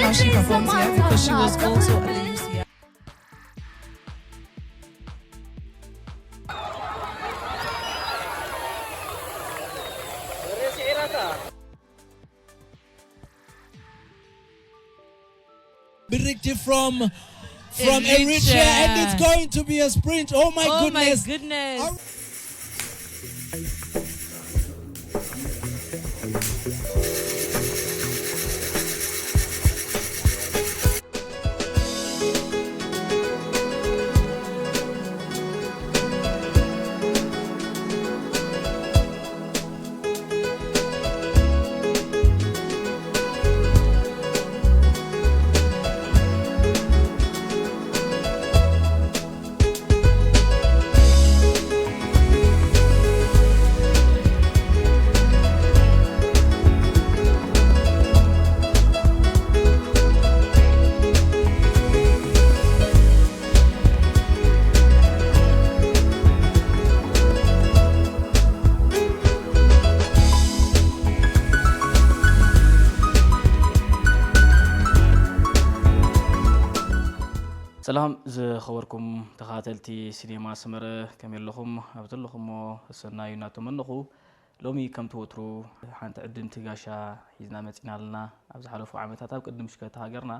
How she performs here because she was also a little Birikti from from Eritrea, and it's going to be a sprint. Oh my Oh my goodness! Goodness. ሰላም ዝኸበርኩም ተኸታተልቲ ሲኔማ ሰመረ፣ ከመይ ኣለኹም? ኣብ ዘለኹሞ ሰናዩ እናተመነኹ፣ ሎሚ ከምቲ ወትሩ ሓንቲ ዕድምቲ ጋሻ ሒዝና መፂና ኣለና። ኣብ ዝሓለፉ ዓመታት ኣብ ቅድም ሽከታ ሃገርና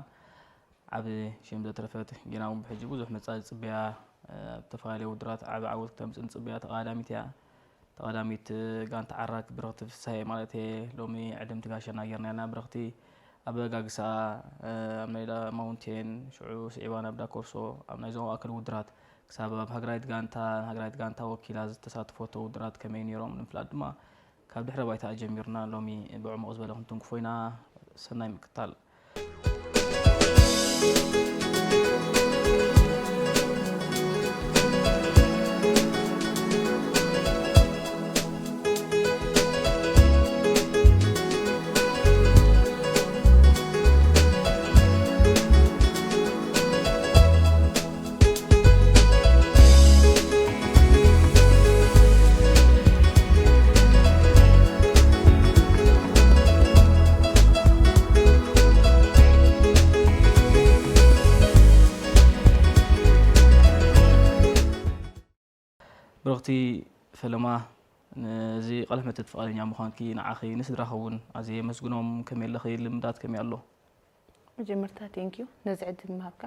ዓቢ ሽም ዘትረፈት፣ ጌና እውን ብሕጂ ብዙሕ መጻኢ ዝጽበያ፣ ኣብ ዝተፈላለዩ ውድራት ዓቢ ዓወት ክተምጽእ ንጽበያ ተቐዳዳሚት እያ። ተቐዳዳሚት ጋንታ ዓራክ ብረኽቲ ፍሳሄ ማለት እየ። ሎሚ ዕድምቲ ጋሻና ጌርና ኢና። ብረኽቲ ኣበጋግሳ ኣብ ናይ ዳ ማውንቴን፣ ሽዑ ስዒባ ናብ ዳ ኮርሶ፣ ኣብ ናይ ዞባ ማእከል ውድራት ክሳብ ኣብ ሃገራዊት ጋንታ፣ ንሃገራዊት ጋንታ ወኪላ ዝተሳተፈቶ ውድራት ከመይ ነይሮም ንምፍላጥ ድማ ካብ ድሕረ ባይታ ጀሚርና ሎሚ ብዕሙቕ ዝበለ ክንትንክፎ ኢና። ሰናይ ምክታል። ብሩኽቲ ፈለማ፣ ነዚ ቃለ መሕትት ፍቓደኛ ምዃንኪ ንዓኺ ንስድራኺ እውን ኣዝየ የመስግኖም። ከመይ ኣለኺ? ልምዳት ከመይ ኣሎ? መጀመርታ ቴንኪዩ ነዚ ዕድል ምሃብካ።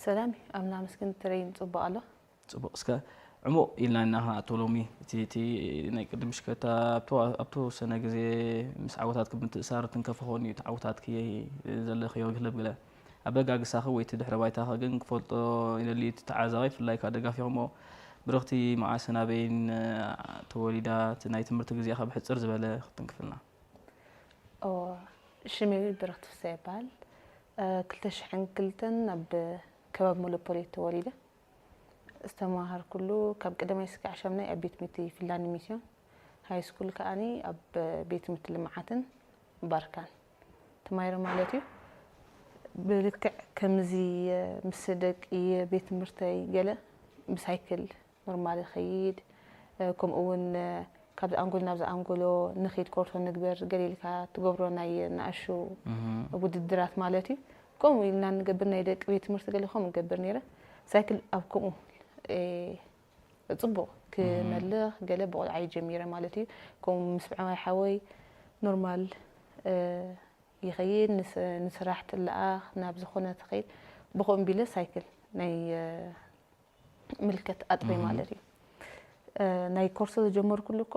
ሰላም እዩ፣ ኣምላኽ ኣመስግን፣ ትረይን ጽቡቕ ኣሎ። ጽቡቕ። እስከ ዕሙቕ ኢልና ኢና ክንኣቱ ሎሚ። እቲ፣ እቲ ናይ ቅድም ሽከታ ኣብ ተዋ-፣ ኣብ ተወሰነ ግዜ ምስ ዓወታትኪ ብምትእሳር ትንከፎ ክኸውን እዩ። እቲ ዓወታትኪ ዘለኽዮ ግለብ ገለ ኣበጋግሳኺ ወይ እቲ ድሕረ ባይታኺ ግን ክፈልጦ ይደሊ። እቲ ተዓዛቢ ብፍላይ ከኣ ደጋፊኺ እሞ ብርኽቲ መዓስን ኣበይን ተወሊዳ፣ እቲ ናይ ትምህርቲ ግዜኣ ከኣ ብሕጽር ዝበለ ክትንክፍልና። እወ፣ ሽመይ ብርኽቲ ፍስሃ ይበሃል። እ፣ ክልተ ሽሕን ክልተን ኣብ ከባቢ ሞኖፖሊ እየ ተወሊደ። ዝተማሃርኩሉ ካብ ቀዳማይ እስካዕ ሻምናይ ኣብ ቤት ትምህርቲ ፊንላንድ ሚስዮን፣ ሃይ ስኩል ከኣኒ ኣብ ቤት ትምህርቲ ልምዓትን ባርካን ተማሂረ ማለት እዩ። ብልክዕ ከምዚ፣ እ፣ ምስ ደቂ ቤት ትምህርተይ ገለ ብሳይክል ኖርማል ይኸይድ። እ፣ ከምኡ እውን፣ እ፣ ካብዚ ኣንጎሎ ናብዚ ኣንጎሎ ንኺድ ኮርሶ ንግበር ገለ ኢልካ ትገብሮ ናይ ንኣሹ ውድድራት ማለት እዩ። ከምኡ ኢልና ንገብር ናይ ደቂ ቤት ትምህርቲ ገለ ከምኡ እገብር ነይረ። ሳይክል ኣብ ከምኡ፣ እ፣ ጽቡቕ ክመልኽ ገለ ብቆልዓይ ጀሚረ ማለት እዩ። ከምኡ ምስ ብዓባይ ሓወይ ኖርማል፣ እ፣ ይኸይድ፣ ንስ-፣ ንስራሕ ትለኣኽ፣ ናብ ዝኾነ ትኸይድ። ብኸምኡ ቢለ ሳይክል ናይ፣ እ፣ ምልከት ኣጥሪ ማለት እዩ። እ፣ ናይ ኮርሶ ዝጀመርኩሉ እኮ፣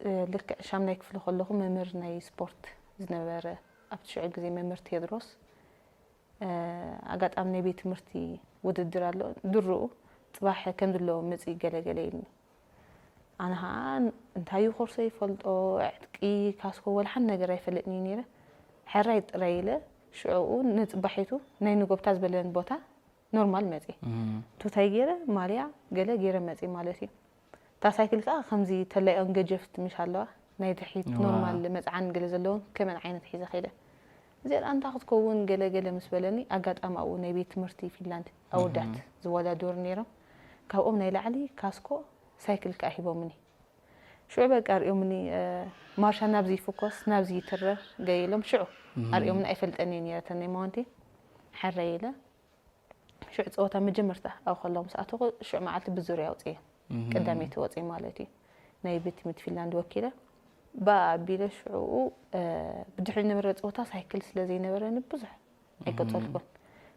እ፣ ልክዕ ሻምናይ ክፍሊ ከለኹ መምህር ናይ ስፖርት ዝነበረ ኣብቲ ሽዑ ግዜ መምህር ቴድሮስ፣ እ፣ ኣጋጣሚ ናይ ቤት ትምህርቲ ውድድር ኣሎ። ድርኡ ጽባሕ ከም ዘለዎ ምጺ ገለ ገለ ኢልኒ። ኣነ ኸኣ እንታይ እዩ ኮርሶ ይፈልጦ፣ ዕጥቂ፣ ካስኮ ወላ ሓንቲ ነገር ኣይፈልጥን እዩ ነይረ። ሕራይ ጥራይ ኢለ ሽዑኡ ንጽባሒቱ ናይ ንጎብታ ዝበለን ቦታ ኖርማል መጺ። ቱታይ ገይረ ማልያ ገለ ገይረ መጺ ማለት እዩ። እታ ሳይክል ከኣ ከምዚ ተላይኦን ገጀፍቲ ምሽ ኣለዋ፣ ናይ ድሕሪት ኖርማል መጽዓን ገለ ዘለውን ከመን ዓይነት ሒዘ ከይደ። እዚኣ ደኣ እንታይ ክትከውን ገለ ገለ ምስ በለኒ፣ ኣጋጣሚ ኣብኡ ናይ ቤት ትምህርቲ ፊንላንድ ኣወዳት ዝወዳደሩ ነይሮም። ካብኦም ናይ ላዕሊ ካስኮ ሳይክል ከኣ ሂቦምኒ። ሽዑ በቃ ኣርእዮምኒ፣ ማርሻ ናብዚ ይፍኮስ፣ ናብዚ ይትረር ገይሎም ሽዑ ኣርእዮምኒ። ኣይፈልጠን እየ ነይረ ተን ናይ ማውንቴን። ሕረይ ኢለ ሽዑ ጸወታ መጀመርታ ኣብ ከለዎም ሰኣትኹ ሽዑ መዓልቲ ብዙርያ ኣውፅየ። ቀዳመይቲ ወፅየ ማለት እዩ። ናይ ቤት ትምህርቲ ፊንላንድ ወኪለ ብኣ ኣቢለ ሽዑ ብድሕሪ ነበረ ጸወታ ሳይክል ስለ ዘይነበረኒ ብዙሕ ኣይቀጸልኩን።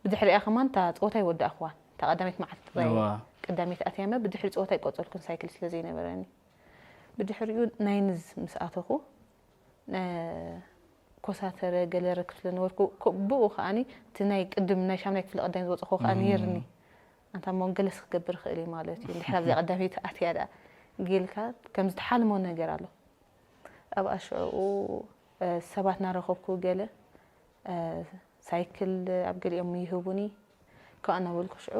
ብድሕሪኣ ከማን እታ ጸወታ ኣይወዳእኽዋን። እታ ቀዳመይቲ መዓልቲ ጥራይ ቀዳመይቲ ኣትያመ ብድሕሪ ጸወታ ኣይቀጸልኩን ሳይክል ስለ ዘይነበረኒ። ብድሕሪኡ ናይ ንዝ ምስ ኣተኹ ኮሳተረ ገለ ረክብ ስለ ነበርኩ ብኡ ከዓኒ እቲ ናይ ቅድም ናይ ሻምናይ ክፍሊ ቀዳይ ዝወፅኹ ከዓ ነይርኒ። ኣንታ ሞ ገለስ ክገብር ክእል እዩ ማለት እዩ። እንድሕር ኣብዚኣ ቀዳመይቲ ኣትያ ደኣ ጌልካ ከም ዝተሓልሞ ነገር ኣሎ። ኣብኣ ሽዕኡ ሰባት እናረኸብኩ ገለ ሳይክል ኣብ ገሊኦም ይህቡኒ። ከኣ እናበልኩ ሽዑ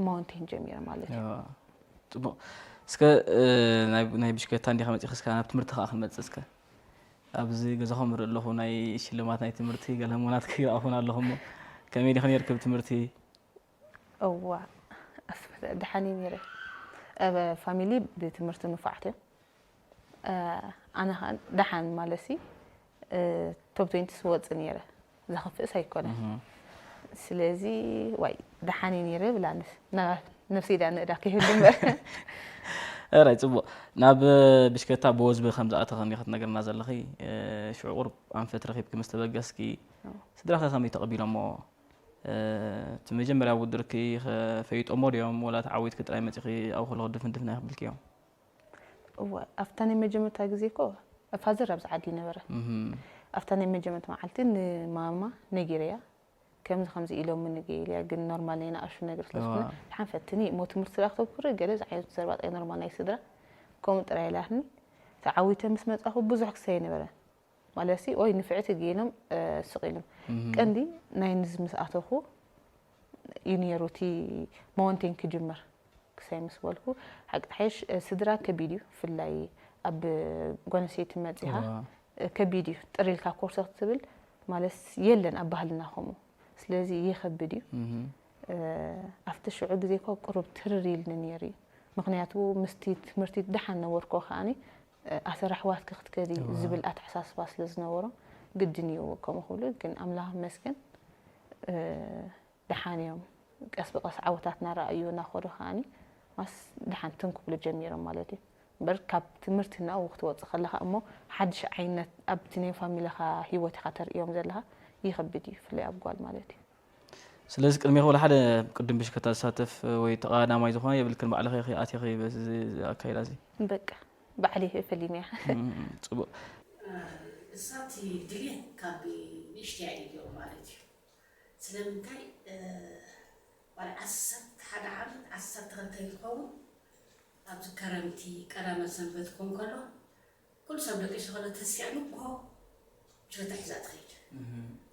ማውንቴን ጀሚረ ማለት እዩ። ጽቡቕ። እስከ ናይ ብሽከታ እንዲኻ መጺኺ እስከ ናብ ትምህርቲ ከኣ ክንመጽእ እስከ። ኣብዚ ገዛኹም ርኢ ኣለኹ ናይ ሽልማት ናይ ትምህርቲ ገለ ህሞናት ክረኣኹን ኣለኹ እሞ ከመይ ዲኺ ነርክብ ትምህርቲ? እዋ ኣስመረ ደሓን እዩ ነይረ። ኣብ ፋሚሊ ብትምህርቲ ንፉዓት እዮም። ኣነ ከዓ ደሓን ማለሲ ቶፕ ትዌንቲ ስወፅ ነይረ። ዘኽፍእስ ኣይኮነን። ስለዚ ዋይ ደሓን እዩ ነይረ ብላ ነፍሲ ዳ ንእዳ ከይህሉ እምበር። ራይ ጽቡቕ። ናብ ብሽከታ ብወዝቢ ከም ዝኣተኸ እንዲኸ ትነግርና ዘለኺ ሽዑ ቁሩብ ኣንፈት ረኺብኪ ምስ ተበገስኪ ስድራኸ ከመይ ተቐቢሎሞ? እቲ መጀመርያ ውድድርኪ ፈይጦሞ ድዮም ወላ ተዓዊትኪ ጥራይ መፂኺ ኣብ ከለኹ ድፍን ድፍን ኣይክብልኪ እዮም? እወ ኣብታ ናይ መጀመርታ ግዜ እኮ ፋዘር ኣብዚ ዓዲ ነበረ። ኣብታ ናይ መጀመርታ መዓልቲ ንማማ ነጊረያ። ከምዚ ከምዚ ኢሎምኒ ገይለያ ግን ኖርማል ናይ ንኣሽቱ ነገር ስለ ዝኾነ ድሓን ፈትኒ እሞ ትምህርቲ ስለ ክተኩሪ ገለ ዝዓይነቱ ዘረባ ጥራይ ኖርማል ናይ ስድራ ከምኡ ጥራይ ኢላትኒ። ተዓዊተ ምስ መጻኹ ብዙሕ ክሳይ ነበረ። ማለትሲ ኦይ ንፍዕቲ ገይኖም ስቕ ኢሎም ቀንዲ ናይ ንዝ ምስ ኣተኹ እዩ ነይሩ እቲ ማውንቴን ክጅምር ክሳይ ምስ በልኩ ሓቂ ተሓይሽ ስድራ ከቢድ እዩ ብፍላይ ኣብ ጓል ኣንስተይቲ መፂኻ ከቢድ እዩ ጥር ኢልካ ኮርሶ ክትብል ማለት የለን ኣብ ባህልና ከምኡ ስለዚ ይኸብድ እዩ ኣብቲ ሽዑ ግዜ እኮ ቁሩብ ትርር ኢልኒ ነይሩ እዩ ምክንያቱ ምስቲ ትምህርቲ ደሓን ነበርኮ ከዓኒ ኣሰር ኣሕዋትኪ ክትከዲ ዝብል ኣተሓሳስባ ስለ ዝነበሮም ግድን እዩ ከምኡ ክብሉ ግን ኣምላኽ ይመስገን ደሓን እዮም ቀስ ብቀስ ዓወታት እናረኣዩ እናኸዱ ከዓኒ ማስ ደሓን ትም ክብሉ ጀሚሮም ማለት እዩ እምበር ካብ ትምህርቲ ናብኡ ክትወፅእ ከለኻ እሞ ሓድሽ ዓይነት ኣብቲ ናይ ፋሚልኻ ሂወት ኢኻ ተርእዮም ዘለኻ ይኸብድ እዩ ብፍላይ ኣብ ጓል ማለት እዩ ስለዚ ቅድሚኺ ወላ ሓደ ቅድም ብሽከታ ዝሳተፍ ወይ ተቐዳዳማይ ዝኾነ የብልክን ባዕልኺ ኢኺ ኣቲኺ በዚ ኣካይዳ እዚ በቃ ባዕለይ እየ ፈሊመያ ጽቡቕ እሳቲ ድልየት ካብ ንእሽተያ እዩ ማለት እዩ ስለምንታይ ዋላ ዓሰርተ ሓደ ዓመት ዓሰርተ ክልተ ይኸውን ኣብዚ ከረምቲ ቀዳመ ሰንበት ኮን ከሎ ኩሉ ሰብ ደቂሱ ከሎ ተሲኣ ንግሆ ችርታ ሒዛ ትኸይድ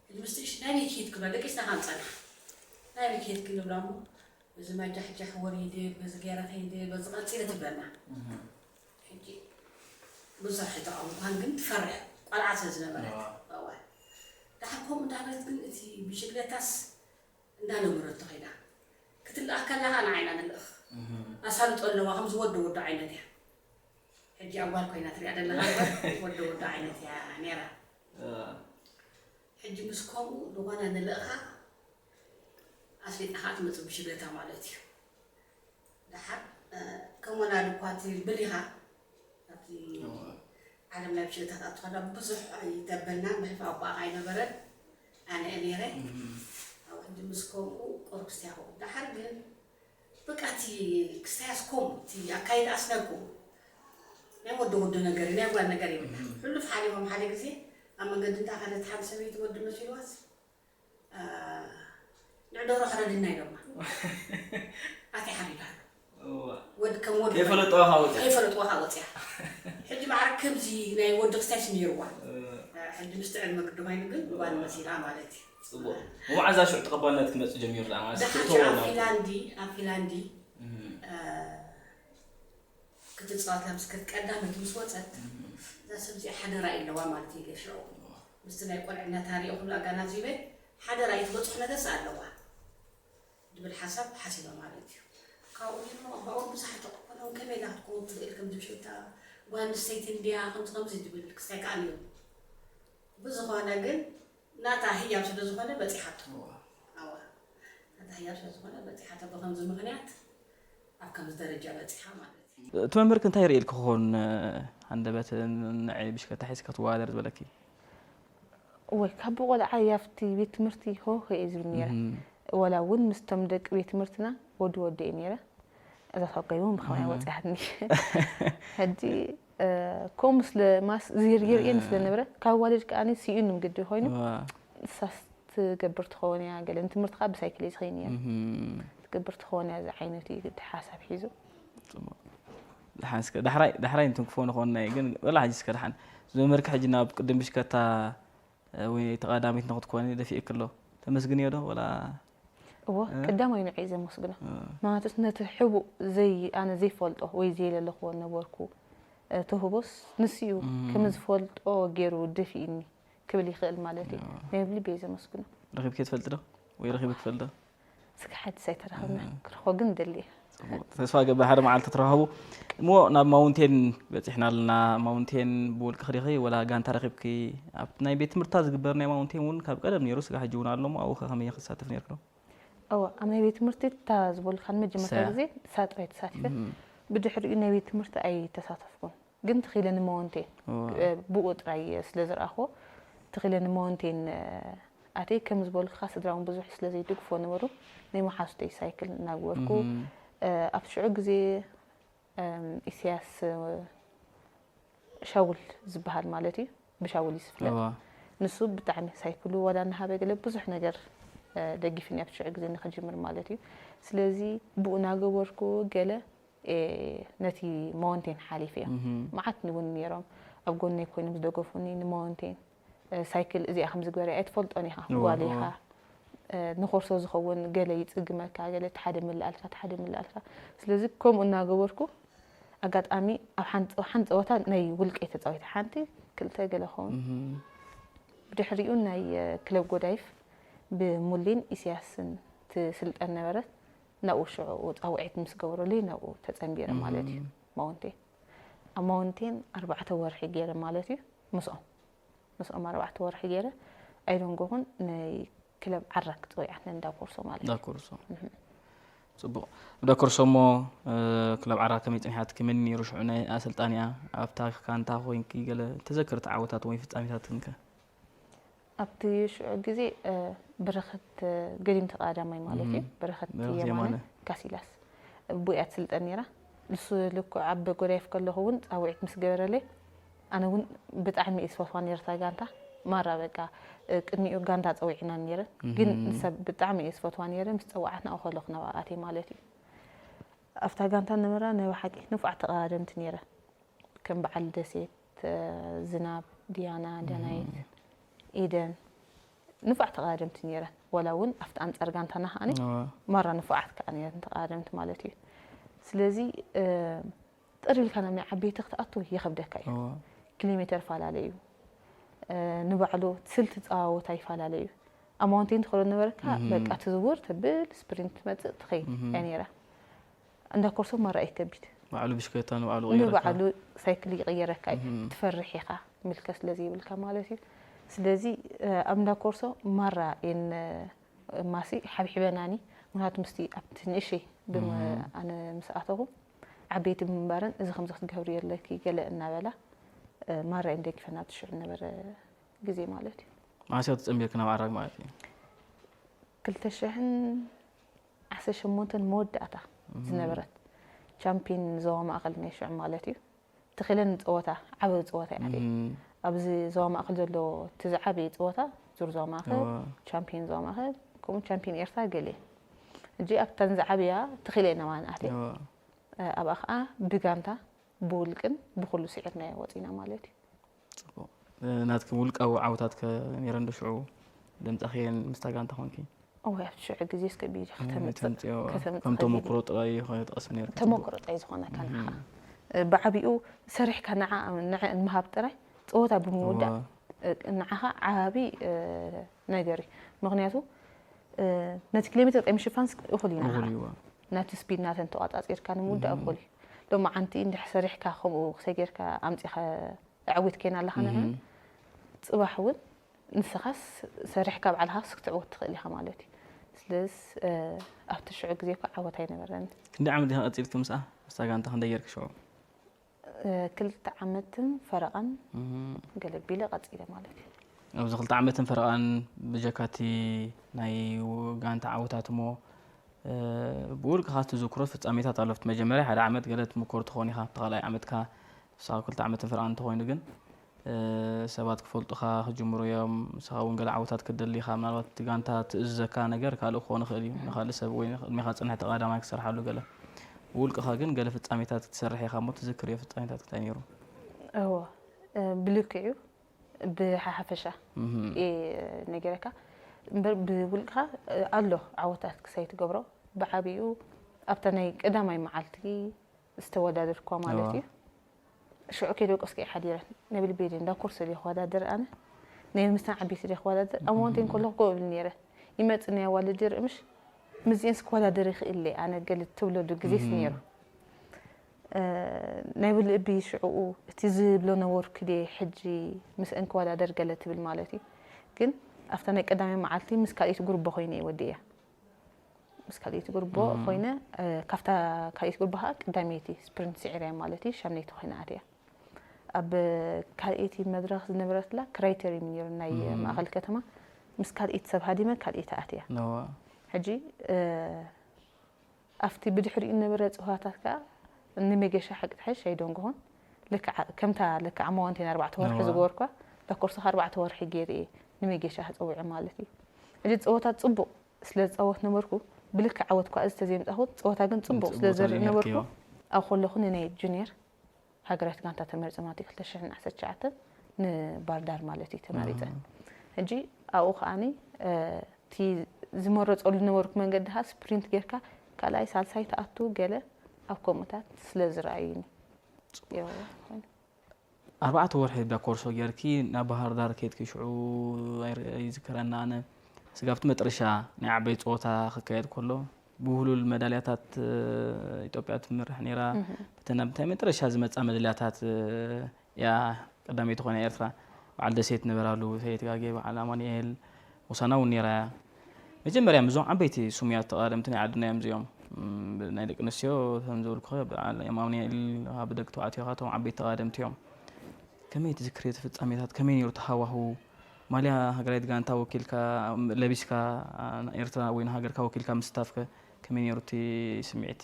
ሕጂ ምስ ትእሽ ናይ ቤት ሂድ ክብላ ደቂስና ካብ ንፀንሕ ናይ ቤት ሂድ ክንብላ እሞ በዚ ማጃሕጃሕ ወሪደ በዚ ገይረ ከይደ በዚ ቀፂለ ትብለና ሕጂ ብዙሕ ተቃውምኳን ግን ትፈርሕ ቆልዓ ስለ ዝነበረት እዋ ድሓር ከምኡ እንዳበለት ግን እቲ ብሽግለታስ እንዳለመደቶ ከይዳ ክትልኣ ከላ ከዓ ንዓይና ንልእኽ ኣሳልጦ ኣለዋ ከምዚ ወዲ ወዲ ዓይነት እያ ሕጂ ኣጓል ኮይና ትሪኣ ደለካ ወዲ ወዲ ዓይነት እያ ነይራ ሕጂ ምስ ከምኡ ዝኾነ ንልእኻ ኣስሊጣ ከዓ ትመፅእ ብሽግለታ ማለት እዩ ደሓር ከም ወላዲ እኳ ትብል ኢኻ ኣብቲ ዓለም ናይ ብሽግለታ ክትኣቱ ከላ ብዙሕ ኣይተበልናን ብሕልፊ ኣቦኣ ኣይነበረን ኣነ እየ ነይረ ኣብ ሕጂ ምስ ከምኡ ቁሩብ ክስትያኸው ደሓር ግን በቃ እቲ ክስታያስ ከምኡ እቲ ኣካይዳ ኣስነግኡ ናይ ወዲ ወዲ ነገር እዩ ናይ ጓል ነገር የብላ ሕሉፍ ሓሊፎም ሓደ ግዜ ኣብ መንገዲ እንዳ ከደት ሓንቲ ሰበይቲ ወዲ መሲልዋስ ንዕደሮ ሕረድና ኢሎማ ኣቲ ሓሪዳ ወድ ከም ወድ ከይፈለጥዋ ካብ ወፅያ ከይፈለጥዋ ካብ ወፅያ ሕጂ ማዕረ ከምዚ ናይ ወዲ ክስታይስ ነይርዋ ሕጂ ምስቲ ዕድመ ግዲ ኮይኑ ግን ጓል መሲላ ማለት እዩ ፅቡቅ መዓዛ ሽዑ ተቐባልነት ክመፅእ ጀሚሩ ደኣ ማለት ደሓር ሽዑ ኣብ ፊንላንዲ ኣብ ፊንላንዲ ክትፃወት ናብ ስክርት ቀዳመይቲ ምስ ወፀት እዛ ሰብ እዚኣ ሓደራ ኣለዋ ማለት እዩ ገሽዑ ምስቲ ናይ ቆልዕነታ ሪኦ ኩሉ ኣጋናዚበ ሓደራ እዩ ትበፅሑ ነገርስ ኣለዋ ዝብል ሓሳብ ሓሲበ ማለት እዩ ካብኡ ድማ ኣባኡ ብዙሓት ተቆቆሎም ከመይ ኢላ ክትከውን ትኽእል ከም ዝብሽታ ጓል ኣንስተይቲ እንድያ ከምዚ ከምዚ ትብል ክስታይ ከኣል እዩ። ብዝኾነ ግን ናታ ህያብ ስለ ዝኾነ በፂሓቶ። እዋ። ናታ ህያብ ስለ ዝኾነ በፂሓቶ። ብከምዚ ምኽንያት ኣብ ከምዚ ደረጃ በፂሓ ማለት እዩ። እቲ መምህርክ እንታይ ይርእየልኪ ክኾን? ሃንደበት ንዒ ብሽከታ ሒዝካ ትወዳደር ዝበለኪ? ወይ ካብ ቆልዓ ያፍቲ ቤት ትምህርቲ ሆ ሆ እየ ዝብል ነይረ። ወላ እውን ምስቶም ደቂ ቤት ትምህርትና ወዲ ወዲ እየ ነይረ። እዛ ካብ ቀይሙ ብኸማይ ወፂኣትኒ። ሕጂ ከምኡ ስለ ማስ ዝርየርእየን ስለ ነበረ ካብ ዋልድ ከኣኒ ስኢኑ ግዲ ኮይኑ ንሳስ ትገብር ትኸውን እያ ገለ ንትምህርቲ ከዓ ብሳይክል እየ ዝኸይን እየ ትገብር ትኸውን እያ እዚ ዓይነት እዩ ግዲ ሓሳብ ሒዙ ዳሕራይ ዳሕራይ እንትንክፎ ንኾንና እዩ ግን ወላ ሕጂ እስከ ደሓን ዝመመርኪ ሕጂ ናብ ቅድም ብሽከታ ወይ ተቐዳሚት ንኽትኮኒ ደፊእኪ ኣሎ ተመስግንዮ ዶ ወላ እዎ ቀዳማይ ንዐይ ዘመስግኖ ምክንያቱስ ነቲ ሕቡእ ዘይ ኣነ ዘይፈልጦ ወይ ዘይለለኽዎ ነበርኩ ተህቦስ ንሱ እዩ ከም ዝፈልጦ ገይሩ ደፊእኒ ክብል ይኽእል ማለት እዩ ናይ ብልቢ እየ ዘመስግኖ ረኺብኪ ትፈልጢ ዶ ወይ ረኺብኪ ትፈልጢ ዶ ስጋሓት ሳይተረኸብና ክረኽቦ ግን ደሊ ተስፋ ገብር ሓደ መዓልቲ ትረኸቡ እሞ ናብ ማውንቴን በፂሕና ኣለና ማውንቴን ብውልቂ ክዲኺ ወላ ጋንታ ረኺብኪ ኣብ ናይ ቤት ትምህርታ ዝግበር ናይ ማውንቴን እውን ካብ ቀደም ነይሩ ስጋ ሕጂ እውን ኣሎ ኣብኡ ከመይ ክትሳተፍ ነርኪ ዶ እዋ ኣብ ናይ ቤት ትምህርቲ እታ ዝበልካን መጀመርታ ግዜ ሳጥራይ ተሳቲፈ ብድሕሪኡ ናይ ቤት ትምህርቲ ኣይተሳተፍኩን ግን ትኺለ ንመወንቴን ብኡ ጥራይ ስለ ዝረኣኽዎ ትኺለ ንመወንቴን ኣተይ ከም ዝበልካ ስድራውን ብዙሕ ስለ ዘይድግፎ ነበሩ ናይ መሓዙተይ ሳይክል እናግበርኩ ኣብ ሽዑ ግዜ ኢሳያስ ሻውል ዝበሃል ማለት እዩ ብሻውል እዩ ዝፍለጥ ንሱ ብጣዕሚ ሳይክሉ ዋላ እናሃበ ገለ ብዙሕ ነገር ደጊፍኒ ኣብ ሽዑ ግዜ ንክጅምር ማለት እዩ ስለዚ ብኡ እናገበርኩ ገለ ነቲ ማውንቴን ሓሊፈ እየ መዓት እውን ነይሮም ኣብ ጎነይ ኮይኖም ዝደገፉኒ ንማውንቴን ሳይክል እዚኣ ከም ዝግበረ ኣይትፈልጦን ኢኻ ጓል ኢኻ ንኮርሶ ዝኸውን ገለ ይፅግመካ ገለ ሓደ ምልኣልካ ሓደ ምልኣልካ ስለዚ ከምኡ እናገበርኩ ኣጋጣሚ ኣብ ሓንቲ ፀወታ ናይ ውልቀይ ተፃዊተ ሓንቲ ክልተ ገለ ኸውን ብድሕሪኡ ናይ ክለብ ጎዳይፍ ብሙሌን ኢሳያስን ትስልጠን ነበረት ናብኡ ሽዑ ፃውዒት ምስ ገበሩለይ ናብኡ ተፀንቢረ ማለት እዩ ማውንቴን ኣብ ማውንቴን ኣርባዕተ ወርሒ ገይረ ማለት እዩ ምስኦም ምስኦም ኣርባዕተ ወርሒ ገይረ ኣይደንጎኹን ናይ ክለብ ዓራ ክፀዊዓትና እንዳ ኮርሶ ማለት እዩ ኮርሶ ፅቡቕ እንዳ ኮርሶ እሞ ክለብ ዓራ ከመይ ፅኒሓትኪ መን ነይሩ ሽዑ ናይ ኣሰልጣኒኣ ኣብታ ካንታ ኮይንኪ ገለ ተዘክርቲ ዓወታት ወይ ፍፃሜታትንከ ኣብቲ ሽዑ ግዜ በረኸት ገዲም ተቐዳማይ ማለት እዩ በረኸት የማነ ካሲላስ ብኡ እያ ትስልጠን ነይራ ንሱ ልክዕ ኣብ ጎዳይፍ ከለኹ እውን ፃውዒት ምስ ገበረለይ ኣነ እውን ብጣዕሚ እየ ዝፈትዋ ነይረ እታ ጋንታ ማራ በቃ ቅድሚኡ ጋንታ ፀዊዕና ነይረ ግን ንሳ ብጣዕሚ እየ ዝፈትዋ ነይረ ምስ ፀዋዓትና እኸለኹ ናብኣ ኣትየ ማለት እዩ ኣብታ ጋንታ ነበራ ናይ ብሓቂ ንፉዓት ተቐዳደምቲ ነይረ ከም በዓል ደሴት ዝናብ ዲያና ዳናይት ኢደን ንፉዓት ተቐዳደምቲ ነይረን ዋላ እውን ኣብቲ ኣንፃር ጋንታና ከዓኒ ማራ ንፉዓት ከዓ ነይረን ተቐዳደምቲ ማለት እዩ ስለዚ ጥር ኢልካ ናብ ናይ ዓበይቲ ክትኣቱ ይኸብደካ እዩ ኪሎ ሜተር ፈላለ እዩ ንባዕሉ ስልቲ ፀዋወታ ይፈላለ እዩ ኣብ ማውንቴን ትኸዶ ነበረካ በቃ ትዝውር ተብል ስፕሪንት ትመፅእ ትኸይድ እያ ነይራ እንዳ ኮርሶ ማራ እዩ ከቢድ ባዕሉ ብሽክለታ ንባዕሉ ቀይረካ ንባዕሉ ሳይክል ይቕየረካ እዩ ትፈርሕ ኢኻ ምልከ ስለ ዘይብልካ ማለት እዩ ስለዚ ኣብ እንዳ ኮርሶ ማራ እየን ማሲ ሓብሒበናኒ ምክንያቱ ምስቲ ኣብቲ ንእሸይ ኣነ ምስ ኣተኹ ዓበይቲ ብምንባረን እዚ ከምዚ ክትገብሪ የለኪ ገለ እናበላ ማራ እየን ደጊፈና ኣብቲ ሽዑ ዝነበረ ግዜ ማለት እዩ ማስያ ተፀንቢርክ ናብ ዓራግ ማለት እዩ ክልተ ሽሕን ዓሰርተ ሸሞንተን መወዳእታ ዝነበረት ቻምፒን ዞባ ማእኸል ናይ ሽዑ ማለት እዩ ተኺለን ፀወታ ዓበቢ ፀወታ እያ ኣብዚ ዞባ ማእኸል ዘሎ እቲ ዝዓበየ ፀወታ ዙር ዞባ ማእኸል ቻምፒን ዞባ ማእኸል ከምኡ ቻምፒን ኤርትራ ገለ ሕጂ ኣብተን ዝዓበያ ተኺለ ኢና ማንኣት ኣብኣ ከዓ ብጋንታ ብውልቅን ብኩሉ ስዒርናዮ ወፂና ማለት እዩ ፅቡቅ ናትኪ ውልቃዊ ዓወታት ከ ነይረን ዶ ሽዑ ደምፃኽየን ምስታ ጋንታ ኮንኪ እዋይ ኣብቲ ሽዑ ግዜ እስከ ብኢድ ከተምፅእ ተምፅኦ ከተምፅእ ከም ከቢድ እዩ። ተመክሮ ጥራይ ይኾነ ትቐስም ነርኪ ተመክሮ ጥራይ ዝኾነካ ንዓኻ ብዓቢኡ ሰሪሕካ ንዓ ንዕ ንምሃብ ጥራይ ፀወታ ብምውዳእ ንዓኻ ዓቢ ነገር እዩ ምክንያቱ ነቲ ኪሎ ሜትር ቀይ ምሽፋን እኹል እዩ ንዓኻ እኹል እዩ ናቲ ስፒድ ናተን ተቋፃፂርካ ንምውዳእ እኹል እዩ ሎማዓንቲ እንድሕር ሰሪሕካ ከምኡ ክሰይ ጌርካ ኣምጺኻ ኣዕዊትካና ኣለኻ ንሕና፣ ጽባሕ እውን ንስኻስ ሰሪሕካ ባዕልኻ ክስ ክትዕወት ትኽእል ኢኻ ማለት እዩ። ስለዚ ኣብቲ ሽዑ ግዜ እኳ ዓወት ኣይነበረን። ክንደይ ዓመት ኢኻ ቀጺልኪ ምስኣ? ምስታ ጋንታ ክንደይ ጌርኪ ሽዑ? ክልተ ዓመትን ፈረቓን ገለ ቢለ ቀጺለ ማለት እዩ። ኣብዚ ክልተ ዓመትን ፈረቓን ብጀካቲ ናይ ጋንታ ዓወታት እሞ ብውልቅኻ ትዝክሮ ፍጻሜታት ኣሎ? ኣብቲ መጀመርያ ሓደ ዓመት ገለ ትምኮር ትኾን ኢኻ፣ ኣብቲ ካልኣይ ዓመትካ ንስኻ ክልተ ዓመትን ፈረቓን እንተኾይኑ ግን ሰባት ክፈልጡኻ ክጅምሩ እዮም። ንስኻ እውን ገለ ዓወታት ክትደሊ ኢኻ። ምናልባት እቲ ጋንታ ትእዝዘካ ነገር ካልእ ክኾን ይኽእል እዩ። ንኻልእ ሰብ ወይ ቅድሜኻ ዝጸንሐ ተቐዳዳማይ ክሰርሓሉ ገለ። ብውልቅኻ ግን ገለ ፍጻሜታት ክትሰርሕ ኢኻ እሞ ትዝክርዮ ፍጻሜታት እንታይ ነይሩ? እወ፣ ብልክዕ እዩ። ብሓፈሻ እየ ነጊረካ እምበር ብውልቅኻ ኣሎ ዓወታት ክሳይ ትገብሮ። ብዓቢኡ ኣብታ ናይ ቀዳማይ መዓልቲ ዝተወዳደርኳ ማለት እዩ። ሽዑ ከይደቆስኩ እየ ሓዲረ። ናይ ብልበይ ድየ እንዳ ኮርሶ ድየ ክወዳደር ኣነ? ናይ ምስታ ዓበይቲ ድየ ክወዳደር? ኣብ ማውንቴን ከለኹ ኮ እብል ነይረ። ይመጽእ ናይ ኣዋልድ ድየ ርእምሽ? ምስዚኤንስ ክወዳደር ይኽእል እየ ኣነ ገለ ትብለሉ ግዜስ ነይሩ። ናይ ብልቢ ሽዕኡ እቲ ዝብሎ ነበርኩ ድየ ሕጂ ምስአን ክወዳደር ገለ ትብል ማለት እዩ። ግን ኣብታ ናይ ቀዳማይ መዓልቲ ምስ ካልኣይቲ ጉርቦ ኮይነ እየ ወዲእያ። ምስ ካልኣይቲ ጉርቦ ኮይነ ካብታ ካልኣይቲ ጉርቦ ከዓ ቀዳመይቲ ስፕሪንት ስዒረ እያ ማለት እዩ። ሻምነይቲ ኮይነ ኣትያ። ኣብ ካልኣይቲ መድረኽ ዝነበረትላ ክራይተሪም ነይሩ ናይ ማእኸል ከተማ ምስ ካልኣይቲ ሰብ ሃዲመ ካልኣይቲ ኣትያ። ሕጂ ኣብቲ ብድሕሪኡ ዝነበረ ጸወታታት ከኣ ንመገሻ ሓቂ ትሕሽ ኣይደንጎኹን። ልክዕ ከምታ ልክዕ ኣብ ማውንቴን ኣርባዕተ ወርሒ ዝገበርኳ፣ እታ ኮርስ ከኣ ኣርባዕተ ወርሒ ገይረ እየ ንመገሻ ተጸዊዐ ማለት እዩ። ሕጂ ጸወታ ጽቡቕ ስለ ዝጻወት ነበርኩ፣ ብልክዕ ዓወት እኳ እዚ ተዘይምጻኹ፣ ጸወታ ግን ጽቡቕ ስለ ዘርኢ ነበርኩ፣ ኣብ ከለኹ ንናይ ጁኒየር ሃገራዊት ጋንታ ተመሪጸ ማለት እዩ። ክልተ ሽሕን ዓሰርተ ትሽዓተን ንባርዳር ማለት እዩ ተመሪጸ። ሕጂ ኣብኡ ከኣኒ እቲ ዝመረጸሉ ዝነበርኩ መንገዲ ከኣ ስፕሪንት ጌርካ ካልኣይ ሳልሳይ ትኣቱ ገለ ኣብ ከምኡታት ስለ ዝረኣዩኒ። ኣርባዕተ ወርሒ ዳ ኮርሶ ጌርኪ ናብ ባህር ዳር ከይድኪ ሽዑ ኣይዝክረና ኣነ። ስጋብቲ መጥረሻ ናይ ዓበይ ጸወታ ክካየድ ከሎ ብውህሉል መዳልያታት ኢትዮጵያ ትምራሕ ነይራ። ብተና ብታይ መጥረሻ ዝመጻ መዳልያታት እያ ቀዳመይቲ ኮይና ኤርትራ። በዓል ደሴት ነበራሉ፣ ሰይድ ጋጌ፣ በዓል ኣማኑኤል፣ ሆሳና እውን ነይራ እያ። መጀመርያ ምዞም ዓበይቲ ስሙያት ተቐዳደምቲ ናይ ዓድና እዮም እዚኦም። ናይ ደቂ ኣንስትዮ ከም ዝበልኩ በዓል ኣማኑኤል ካብ ደቂ ተባዕትዮ እቶም ዓበይቲ ተቐዳደምቲ እዮም። ከመይ ትዝክርዮ እቲ ፍጻሜታት? ከመይ ነይሩ እቲ ሃዋህው? ማልያ ሃገራዊት ጋንታ ወኪልካ ለቢስካ ኤርትራ ወይ ንሃገርካ ወኪልካ ምስታፍከ ከመይ ነይሩ እቲ ስምዒት?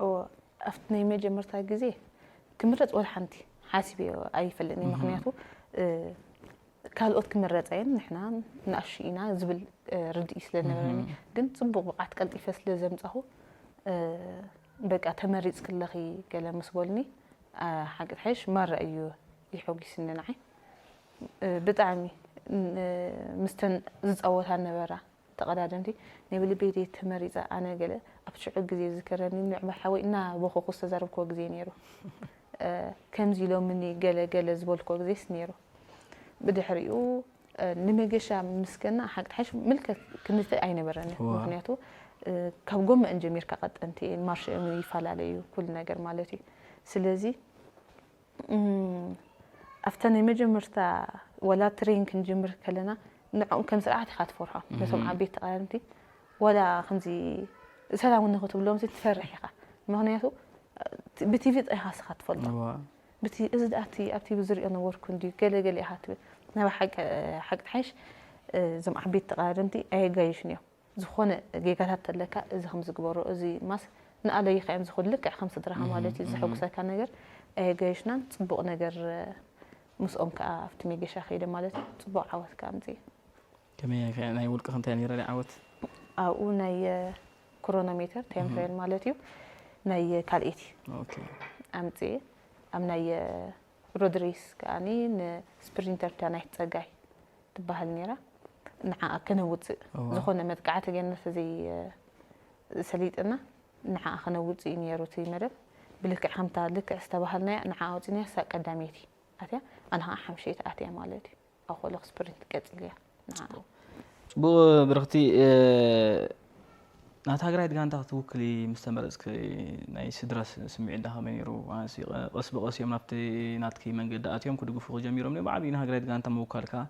እወ፣ ኣብቲ ናይ መጀመርታ ግዜ ክምረጽ ወላ ሓንቲ ሓሲበዮ ኣይፈልጥን እየ። ምኽንያቱ ካልኦት ክምረጻ እየን ንሕና ንኣሽቱ ኢና ዝብል ርድኢት ስለ ዝነበረኒ፣ ግን ጽቡቕ ብቕዓት ቀልጢፈ ስለ ዘምጻኹ በቃ ተመሪጽኪ ኣለኺ ገለ ምስ በሉኒ ሓቂ ትሕሽ ማራ እዩ የሐጒስኒ ንዓይ። ብጣዕሚ ምስተን ዝጻወታ ነበራ ተቐዳደምቲ ናይ ብልበይ ድየ ተመሪጸ ኣነ ገለ ኣብቲ ሽዑ ግዜ ዝዝከረኒ ንዕማር ሓወይ እናበኸኹ ዝተዛረብክዎ ግዜ ነይሩ። ከምዚ ኢሎምኒ ገለ ገለ ዝበልክዎ ግዜስ ነይሩ። ብድሕሪኡ ንመገሻ ምስ ከድና ሓቂ ትሓይሽ ምልከት ክንዲ ኣይነበረንን። ምኽንያቱ ካብ ጎመኣን ጀሚርካ ቀጠንቲ እየን፣ ማርሽኦም ይፈላለ እዩ ኩሉ ነገር ማለት እዩ። ስለዚ ኣብታ ናይ መጀመርታ ወላ ትሬን ክንጅምር ከለና ንዕኦም ከም ስርዓት ኢኻ ትፈርሖም። ነቶም ዓበይቲ ተቐዳደምቲ ወላ ከምዚ ሰላም እውን ንክትብሎም ትፈርሕ ኢኻ። ምኽንያቱ ብቲቪ ጥራይ ኢኻ ንስኻ ትፈልጦ። ብቲ እዚ ደኣ እቲ ኣብ ቲቪ ዝሪኦ ነበርኩ እንድዩ ገለ ገለ ኢኻ ትብል። ናይ ሓቂ ሓቂ ትሓይሽ እዞም ዓበይቲ ተቐዳደምቲ ኣየጋይሹን እዮም። ዝኾነ ጌጋታት ተለካ እዚ ከምዚ ግበሮ እዚ ማስ ንኣለይኻ እዮም ዝኾኑ ልክዕ ከም ስድራኻ ማለት እዩ። ዘሐጉሰካ ነገር ኣየጋይሹናን ጽቡቕ ነገር ምስኦም ከኣ ኣብቲ ሜጌሻ ከይደ ማለት እዩ። ጽቡቕ ዓወት ከኣ ኣምጽእ። ከመይ ናይ ውልቅኺ እንታይ ነይረ ናይ ዓወት? ኣብኡ ናይ ክሮኖሜተር ታይም ትራያል ማለት እዩ ናይ ካልኤቲ ኣምጽእ ኣብ ናይ ሮድሪስ ከኣኒ ንስፕሪንተር ዳናይት ጸጋይ ትበሃል ነይራ። ንዓኣ ከነውጽእ ዝኾነ መጥቃዕቲ ጌርና ተዘይ ሰሊጥና ንዓኣ ከነውጽእ እዩ ነይሩ እቲ መደብ። ብልክዕ ከምታ ልክዕ ዝተባሃልናያ ንዓኣ ኣውጺእናያ እሳ ቀዳመይቲ ኣትያ ኣነ ከዓ ሓምሸይቲ ኣትያ ማለት እዩ። ኣብ ኮለክ ስፕሪንት ቀጺልያ ንዓኣ። ጽቡቕ ብርኽቲ ናታ ሃገራዊት ጋንታ ክትውክሊ ምስ ተመረጽኪ ናይ ስድራ ስ- ስምዒት ዳ ከመይ ነይሩ? ኣነስ ቀስ ብቐስ እዮም ናብቲ ናትኪ መንገዲ ኣትዮም ክድግፉኺ ጀሚሮም። ብዓብዪ ንሃገራዊት ጋንታ ምውካል ከኣ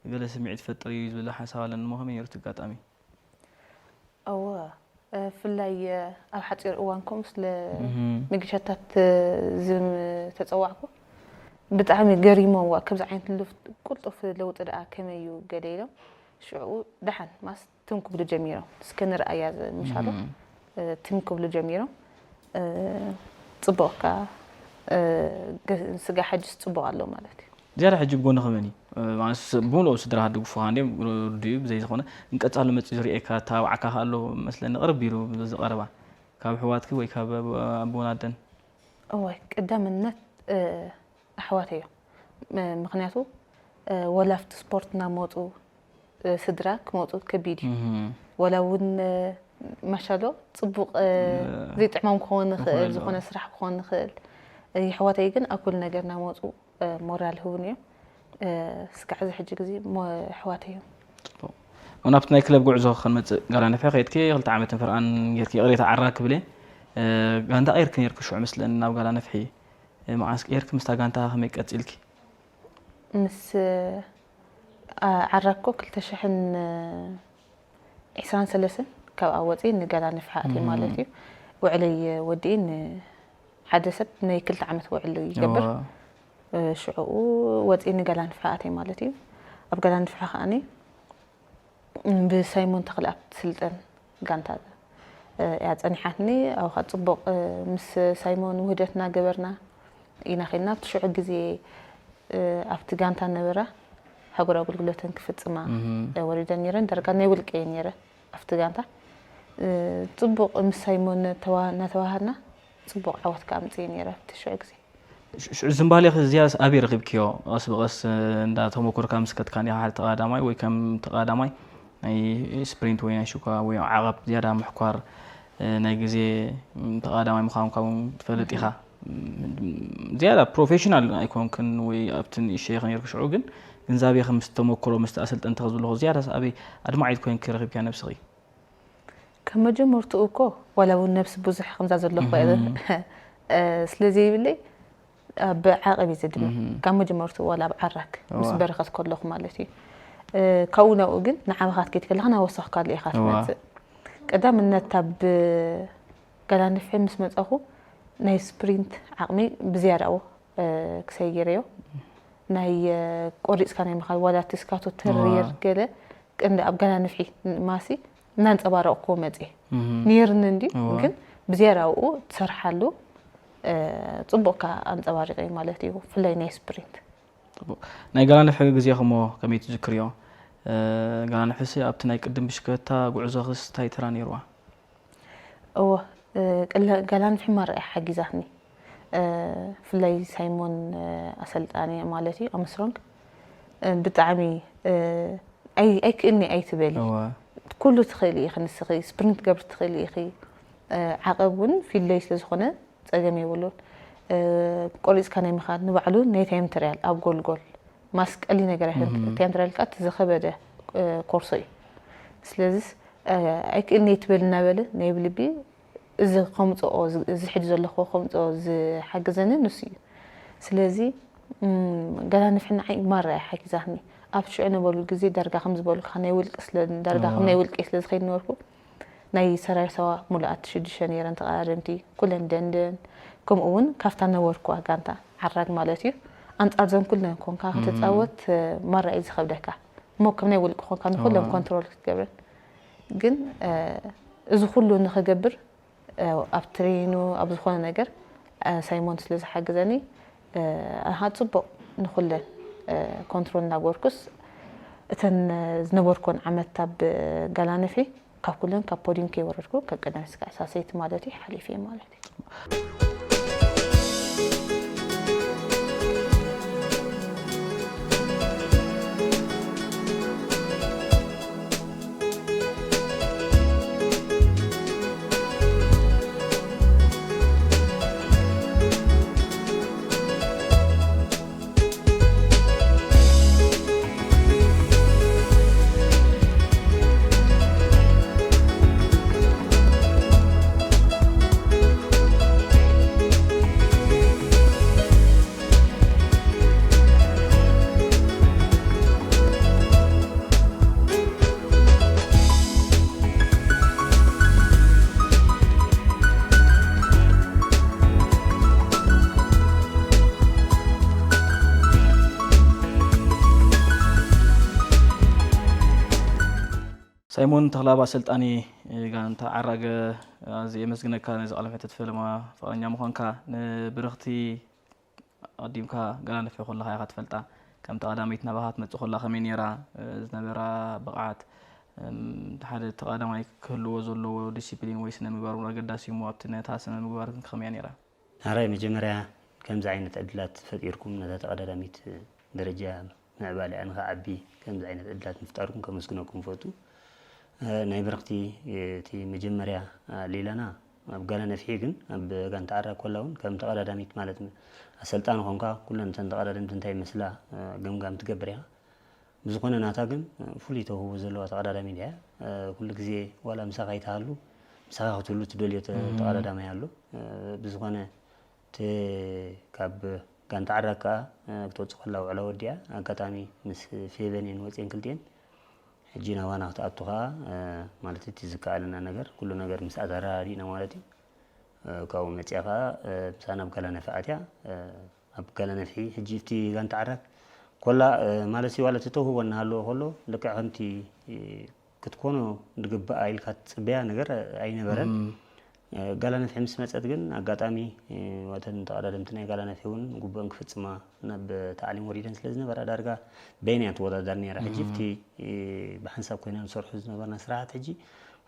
ገለ ስምዒት ይፈጥር እዩ ዝብል ሓሳብ ኣለኒ እሞ ከመይ ነይሩ እቲ ኣጋጣሚ? እወ፣ እ፣ ብፍላይ፣ እ፣ ኣብ ሓፂር እዋን ከምኡ ስለ እህም። መገሻታት ዝተፀዋዕኩ ብጣዕሚ ገሪሞም። ዋ፣ ከምዚ ዓይነት ልፍ- ቁልጡፍ ለውጢ ደኣ ከመይ እዩ ገለ ኢሎም። ሽዑ ደሓን ማስ ትም ክብሉ ጀሚሮም። እስከ ንርኣያ ዝ- ምሻሎ እህም። እ፣ ትም ክብሉ ጀሚሮም። እ፣ ፅቡቕ ከ፣ እ፣ ገ- ስጋ ሓጅስ ፅቡቕ ኣሎ ማለት እዩ። ዝያዳ ሕጂ ብጎንኺ መን እዩ? እ፣ ማለት ስ- ብምልኦም ስድራኻ ድግፉኻ እንድዮም፣ ርዱእ እዩ። ብዘይ ዝኾነ እንቀጻሉ መጺኡ ዝርእየካ፣ ተባብዓካ ከኣ ኣሎ መስለኒ፣ ቅርብ ኢሉ በዚ ቀረባ። ካብ ኣሕዋትኪ ወይ ካብ ኣቦ- ኣቦን ኣደን? እወ፣ ቀዳምነት፣ እ፣ ኣሕዋተይ እዮም። ም- ምኽንያቱ፣ እ፣ ወላ ኣብቲ ስፖርት እናመፁ፣ እ፣ ስድራ ክመፁ ከቢድ እዩ። እህም። ወላ እውን፣ እ፣ ማሻሎ ፅቡቅ፣ እ፣ እ፣ ዘይጥዕሞም ክኸውን ክኾን ይኽእል፣ ኣለዎ። ዝኾነ ስራሕ ክኾን ይኽእል። እ፣ የሕዋተይ ግን ኣብ ኩሉ ነገር እናመፁ፣ እ፣ ሞራል ህቡን እዮም። እ፣ እስካዕ እዚ ሕጂ ግዜ እሞ ኣሕዋተይ እዮም። ጽቡቕ። ናብቲ ናይ ክለብ ጉዕዞ ክንመጽእ፣ ጋላ ነፍሒ ከይድኪ ክልተ ዓመትን ፍርቓን ጌርኪ፣ ይቕሬታ፣ ዓራግ ክብል እየ። እ፣ ጋንታ ቀይርኪ ኔርኪ ሽዑ መስለኒ ናብ ጋላ ነፍሒ። እ፣ መዓስ ቀይርኪ? ምስታ ጋንታ ከመይ ቀጺልኪ? ምስ፣ እ፣ ዓ- ዓራግ እኮ ክልተ ሽሕን ዒስራን ሰለስተን ካብኣ ወፂ ንጋላ ነፍሒ ኣትየ እም። ማለት እዩ። ውዕለይ ወዲእ ንሓደ ሰብ ናይ ክልተ ዓመት ውዕል ይገብር። እዋ። እ፣ ሽዕኡ ወፂ ንጋላ ነፍሒ ኣትየ ማለት እዩ። ኣብ ጋላ ነፍሒ ከዓኒ ብሳይሞን ተኽለኣብ ትስልጠን ጋንታ፣ እ፣ እያ ጸኒሓትኒ። ኣብኡ ኸኣ ጽቡቕ፣ እ፣ ምስ ሳይሞን ውህደት እናገበርና ኢና ኸድና። ኣብቲ ሽዑ ግዜ፣ እ፣ ኣብቲ ጋንታ ነበራ ሃገራዊ ኣገልግሎተን ክፍጽማ፣ እም። እ፣ ወሪደን ነይረን። ዳርጋ ናይ ውልቀ እየ ነይረ ኣብቲ ጋንታ። እ፣ ጽቡቕ ምስ ሳይሞን ተዋ- እናተዋሃድና ጽቡቕ ዓወት ከኣ ኣምጽእ እየ ነይረ ኣብቲ ሽዑ ግዜ። ሽ- ሽዑ ዝንባሌኺ እዚኣስ ኣበይ ረኺብክዮ? ቀስ ብቐስ፣ እ፣ እንዳ ተሞክርካ ምስ ከድካ እንዲኻ፣ ሓደ ተቐዳማይ ወይ ከም ተቐዳማይ ናይ ስፕሪንት ወይ ናይ ሽኳ ወይ ዓቐብ ዝያዳ ምሕኳር፣ እ፣ ናይ ግዜ፣ ም፣ ተቐዳማይ ምዃንካ እውን ትፈልጥ ኢኻ። ም፣ ዝያዳ ፕሮፌሽናል ኣይኮንክን ወይ ኣብቲ ንእሽተይ ኢኺ ነይርኪ ሽዑ፣ ግን ግንዛቤኺ ምስ ተሞክሮ፣ ምስቲ ኣሰልጠንቲ ክዝብልኹ ዝያዳስ ኣበይ ኣድማዒት ኮይንኪ ረኺብክያ ነብስኺ? ካብ መጀመርትኡ እኮ ዋላ እውን ነብሲ ብዙሕ ከምዛ ዘለኹ እየ፣ እም። እ፣ ስለ ዘይብለይ ኣብ ዓቐብ እየ ዘድምዕ። እም። ካብ መጀመርትኡ ዋላ ኣብ ዓራክ ምስ እዋ። በረኸት ከለኹ ማለት እዩ። እ፣ ካብኡ ናብኡ ግን ንዓኻ ክትከይድ ከለኻ ናብ ወሰኽካሉ ኢኻ እዋ። ትመጽእ። ቀዳምነት ኣብ ጋላ ነፍሒ ምስ መጻኹ ናይ ስፕሪንት ዓቕሚ ብዝያዳኡ፣ እ፣ ክሰይረዮ። ናይ፣ እ፣ ቆሪጽካ ናይ ምኻድ ዋላ እቲ ስካቶ ተርየር እዋ። ገለ ቀንዲ ኣብ ጋላ ነፍሒ ማሲ እናንጸባረቕኩዎ መጽየ። እም። ነይርኒ እንድዩ፣ እዋ። ግን ብዝያዳኡ ትሰርሓሉ፣ እ፣ ጽቡቕ ከኣ ኣንጸባሪቐ ማለት እዩ፣ ብፍላይ ናይ ስፕሪንት። ጽቡቕ። ናይ ጋላ ነፍሒ ግዜኹም ከመይ ትዝክርዮ? እ፣ ጋላ ነፍሒሲ ኣብቲ ናይ ቅድም ብሽክለታ ጉዕዞኽስ እንታይ ተራ ነይርዋ? እወ፣ እ፣ ቅለ- ጋላ ነፍሒ ማራ እያ ሓጊዛትኒ። እ፣ ብፍላይ ሳይሞን፣ እ፣ ኣሰልጣኒ ማለት እዩ፣ ኣምስትሮንግ፣ እ፣ ብጣዕሚ፣ እ፣ ኣይ- ኣይክእልኒ ኣይትበሊ። እወ። ኩሉ ትኽእሊ ኢኺ ንስኺ፣ ስፕሪንት ትገብሪ ትኽእሊ ኢኺ። እ፣ ዓቐብ እውን ፊልደይ ስለ ዝኾነ ጸገም የብሉን። እ፣ ቆሪጽካ ናይ ምኻድ ንባዕሉ ናይ ታይም ትርያል ኣብ ጎልጎል ማስቀሊ ነገር ኣይኮን። እም። ታይም ትርያል ከኣ እቲ ዝኸበደ፣ እ፣ ኮርሶ እዩ። ስለዚስ፣ እ፣ ኣይክእልኒ ኣይትበል እናበለ ናይ ብልቢ እዚ ከምጽኦ፣ እዚ ሕጂ ዘለኹዎ ከምጽኦ ዝሓገዘኒ ንሱ እዩ። ስለዚ፣ እም፣ ጋላ ነፍሒ ንዓይ ማራ እያ ሓጊዛትኒ። ኣብ ሽዑ ነበሉ ግዜ ዳርጋ ከም ዝበሉካ ናይ ውልቂ ስለ፣ ዳርጋ ከም ናይ ውልቂ ስለ ዝኸይድ ነበርኩ፣ ናይ ሰራይ ሰዋ ሙሉኣት ሽዱሽተ ነይረን ተቐዳደምቲ፣ ኩለን ደንደን፣ ከምኡ እውን ካብታ ነበርኩዋ ጋንታ ዓራግ ማለት እዩ። ኣንጻር ዘን ኩለን ኮንካ ክትጻወት፣ እ፣ ማራ እዩ ዝኸብደካ። እሞ ከም ናይ ውልቂ ኮንካ ንኩለን ኮንትሮል ክትገብረን። ግን፣ እ፣ እዚ ኩሉ ንኽገብር፣ እ፣ ኣብ ትሬኑ፣ ኣብ ዝኾነ ነገር፣ እ፣ ሳይሞን ስለ ዝሓግዘኒ፣ እ፣ ኣሃ፣ ጽቡቕ ንኹለን፣ እ፣ ኮንትሮል እናገበርኩስ፣ እተን፣ እ፣ ዝነበርኩን ዓመት ኣብ ጋላ ነፍሒ፣ ካብ ኩለን ካብ ፖዲም ከይወረድኩ፣ ካብ ቀዳመይቲ እስካዕ ሳልሰይቲ ማለት እዩ፣ ሓሊፈ ማለት እዩ። ሰለሙን ተኽለኣብ፣ ኣሰልጣኒ ጋንታ ዓራግ፣ ኣዝየ የመስግነካ ነዚ ቃለ መሕትት ፈለማ ፍቓደኛ ምዃንካ። ንብርኽቲ ኣቐዲምካ ገላ ነፍሒ ከለኻ ኢኻ ትፈልጣ። ከም ተቐዳመይቲ ናባኻ ትመጽእ ከላ ከመይ ነይራ? ዝነበራ ብቕዓት፣ እም፣ ሓደ ተቐዳማይ ክህልዎ ዘለዎ ዲሲፕሊን ወይ ስነ ምግባር እውን ኣገዳሲ እዩ እሞ ኣብቲ ነታ ስነ ምግባር ግን ከመይ እያ ነይራ? ሓራይ መጀመርያ ከምዚ ዓይነት ዕድላት ፈጢርኩም ነታ ተቐዳዳሚት ደረጃ ምዕባለኣ ንኽዓቢ ከምዚ ዓይነት ዕድላት ምፍጣርኩም ከመስግነኩም እፈቱ። እ፣ ናይ ብርኽቲ እቲ መጀመርያ ሌላና ኣብ ጋላ ነፍሒ ግን ኣብ ጋንታ ዓራግ ኮላ እውን ከም ተቐዳዳሚት ማለት ኣሰልጣኒ ኮንካ ኩለን እተን ተቐዳደምቲ እንታይ ይመስላ፣ እ፣ ገምጋም ትገብር ኢኻ። ብዝኾነ ናታ ግን፣ እ፣ ፍሉይ ተውህቦ ዘለዋ ተቐዳዳሚት እያ። እ፣ ኩሉ ግዜ ዋላ ምሳኻ ይትሃሉ፣ ምሳኻ ክትህሉ ትደልዮ ተ-፣ እም። ተቐዳዳማይ ኣሎ። እ፣ ብዝኾነ እቲ ካብ ጋንታ ዓራግ ከኣ፣ እ፣ ክትወጽእ ከላ ውዕላ ወዲኣ፣ ኣጋጣሚ ምስ ፌበን እየን ወጺኤን ክልቲኤን። ሕጂ ናባና ክትኣቱ ከኣ፣ እ፣ ማለት እቲ ዝከኣለና ነገር፣ ኩሉ ነገር ምስኣ ተረዳዲእና ማለት እዩ። እ፣ ካብኡ መጺኣ ከኣ፣ እ፣ ምሳና ኣብ ጋላ ነፍሒ ኣትያ፣ እ፣ ኣብ ጋላ ነፍሒ ሕጂ እቲ ጋንታ ዓራግ ኮላ፣ እ፣ ማለት እዩ፣ ዋላ እቲ ተውህቦ እናሃለዎ ከሎ፣ ልክዕ ከምቲ፣ እ፣ ክትኮኖ ዝግብኣ ኢልካ ትጽበያ ነገር ኣይነበረን። እም። እ፣ ጋላ ነፍሒ ምስ መጸት ግን ኣጋጣሚ፣ እ፣ እተን ተቐዳደምቲ ናይ ጋላ ነፍሒ እውን ግቡአን ክፍጽማ ናብ ታዕሊም ወሪደን ስለ ዝነበራ ዳርጋ በይነን እያ ትወዳደር ነይራ። ሕጂ እም። ኣብቲ፣ እ፣ ብሓንሳብ ኮይና ንሰርሑ ዝነበርና ስራሓት ሕጂ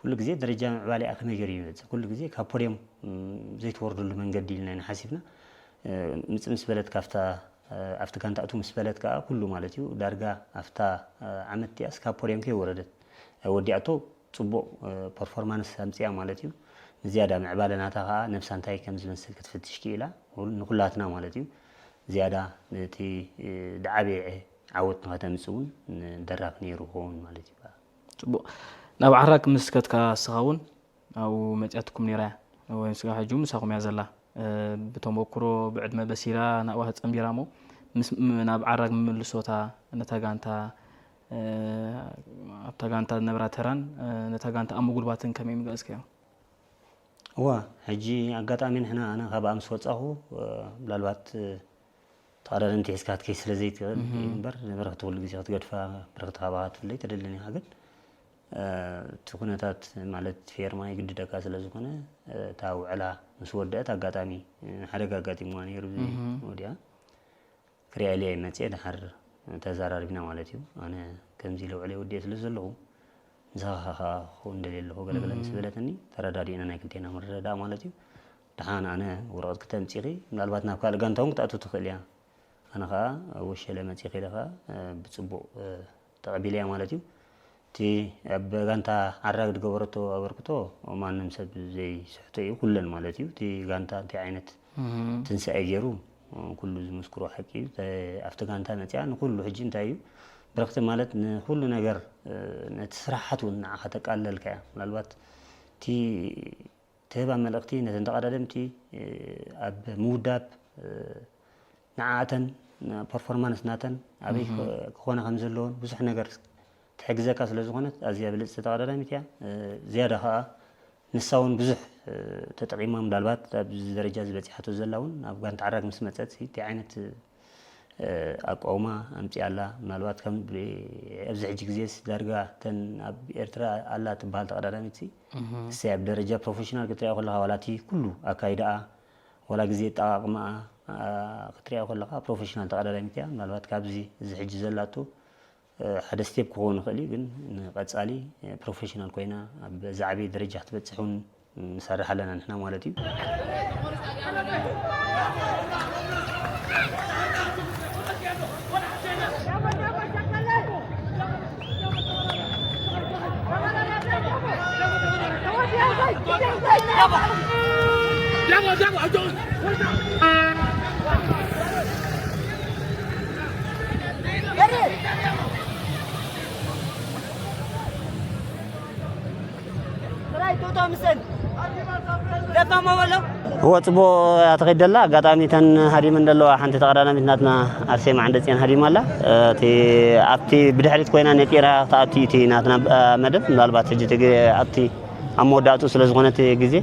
ኩሉ ግዜ ደረጃ ምዕባሌኣ ከመይ ገይሩ ይመጽእ? ኩሉ ግዜ ካብ ፖድዮም፣ እም፣ ዘይትወርደሉ መንገዲ ኢልና ኢና ሓሲብና። እ፣ ምጽእ ምስ በለት ካብታ፣ እ፣ ኣብቲ ጋንታ እቱ ምስ በለት ከኣ ኩሉ ማለት እዩ ዳርጋ ኣብታ፣ እ፣ ዓመት እቲኣስ ካብ ፖድዮም ከይወረደት፣ እ፣ ወዲኣቶ ጽቡቕ፣ እ፣ ፐርፎርማንስ ኣምጺኣ ማለት እዩ። ንዝያዳ ምዕባለ ናታ ከኣ ነብሳ እንታይ ከም ዝመስል ክትፍትሽ ክኢላ፣ ኩል-፣ ንኩላትና ማለት እዩ። ዝያዳ ነቲ፣ እ፣ ዝዓበየ ዓወት ንኸተምጽእ እውን ደራኺ ነይሩ ክኸውን ማለት እዩ። ጽቡቕ። ናብ ዓራግ ምስ ከድካ ንስኻ እውን ኣብኡ መጺኣትኩም ነይራ እያ፣ ወይ ንስኻ ሕጂ እውን ምሳኹም እያ ዘላ። እ፣ ብተመኩሮ፣ ብዕድመ በሲላ ናብኣ ተጸንቢራ እሞ፣ ምስ፣ ም-፣ ናብ ዓራግ ምምልሶታ ነታ ጋንታ፣ እ፣ ኣብታ ጋንታ ዝነበራ ተራን፣ እ፣ ነታ ጋንታ ኣብ ምጉልባትን ከመይ ምገለጽካዮ? እዋ፣ ሕጂ ኣጋጣሚ ንሕና፣ ኣነ ካብኣ ምስ ወጻኹ፣ እ፣ ምናልባት፣ እ፣ ተቐዳደምቲ ሒዝካ ክትከይድ ስለ ዘይትኽእል እምበር፣ ንብርኽቲ ኩሉ ግዜ ክትገድፋ፣ ብርኽቲ ካባኻ ትፍለይ ተደልን ኢኻ። ግን፣ እ፣ እቲ ኩነታት ማለት ፌርማ ይግድደካ ስለ ዝኾነ፣ እ፣ እታ ውዕላ ምስ ወደአት ኣጋጣሚ፣ እ፣ ሓደጋ ኣጋጢምዋ ነይሩ እዚ እም። ወዲኣ። ክሪኣ ኢለ እየ መፅየ፣ ድሓር ተዘራሪብና ማለት እዩ። ኣነ ከምዚ ኢለ ውዕለይ ወዲኤ ስለ ዘለኹ፣ ንስኻ ኸዓ ክኸውን ደልየ ኣለኹ፣ ገለገለ ምስ እም። በለትኒ፣ ተረዳዲእና ናይ ክልቴና ምርድዳእ ማለት እዩ። ደሓን ኣነ ወረቐት ክተምፂኺ፣ ምናልባት ናብ ካልእ ጋንታ እውን ክትኣቱ ትኽእል እያ። ኣነ ኸዓ ወሸለ መፂኺ ኢለ ኸዓ፣ እ፣ ብፅቡቕ፣ እ፣ ተቐቢለያ ማለት እዩ። እቲ ኣብ ጋንታ ዓራግ ዝገበረቶ ኣበርክቶ ማንም ሰብ ዘይስሕቶ እዩ፣ ኩለን ማለት እዩ። እቲ ጋንታ እንታይ ዓይነት እም። ትንሳኤ ገይሩ፣ ኩሉ ዝምስክሮ ሓቂ እዩ። ተ-፣ ኣብቲ ጋንታ መፅያ ንኩሉ ሕጂ እንታይ እዩ ብረኽቲ ማለት ንኩሉ ነገር፣ እ፣ ነቲ ስራሓት እውን ንዓኻ ተቃልለልካ እያ። ምናልባት እቲ ትህባ መልእኽቲ ነተን ተቐዳደምቲ፣ እ፣ ኣብ ምውዳብ፣ እ፣ ንዓኣተን ፐርፎርማንስ ናተን ኣበይ እህ። ክ-፣ ክኾና ከም ዘለዎን ብዙሕ ነገር ትሕግዘካ ስለ ዝኾነት ኣዝያ ብልጽቲ ተቐዳዳሚት እያ። እ፣ ዝያዳ ኸኣ ንሳ እውን ብዙሕ፣ እ፣ ተጠቒማ ምናልባት ኣብዚ ደረጃ እዚ በጺሓቶ ዘላ እውን ኣብ ጋንታ ዓራግ ምስ መጸት እቲ ዓይነት፣ እ፣ ኣቃውማ ኣምጺኣ ኣላ። ምናልባት ከም ብ-፣ ኣብዚ ሕጂ ግዜስ ዳርጋ እተን ኣብ ኤርትራ ኣላ ትበሃል ተቐዳዳሚት ሲ እህ። እሰይ ኣብ ደረጃ ፕሮፌሽናል ክትሪኣ ከለኻ ዋላ እቲ ኩሉ ኣካይዳኣ ዋላ ግዜ ኣጠቓቕማኣ፣ ኣ፣ ክትሪኣ ከለኻ ፕሮፌሽናል ተቐዳዳሚት እያ። ምናልባት ካብዚ እዚ ሕጂ ዘላቶ፣ እ፣ ሓደ ስቴፕ ክኸውን ይኽእል እዩ፣ ግን ንቐጻሊ፣ እ፣ ፕሮፌሽናል ኮይና ኣብ ዝዓበየ ደረጃ ክትበጽሕ እውን ንሰርሕ ኣለና ንሕና ማለት እዩ። እወ፣ ጽቡቕ እያ ትኸይድ ዘላ። ኣጋጣሚ እተን ሃዲመን ዘለዋ ሓንቲ ተቐዳዳሚት ናትና ኣርሴማ ዓንደጽዮን ሃዲማ ኣላ። እቲ ኣብቲ ብድሕሪት ኮይና ነጢራ ክትኣቱ እቲ ናትና፣ እ፣ መደብ ምናልባት ሕጂ እቲ ግ-፣ ኣብቲ ኣብ መወዳእቱ ስለ ዝኾነ እቲ ግዜ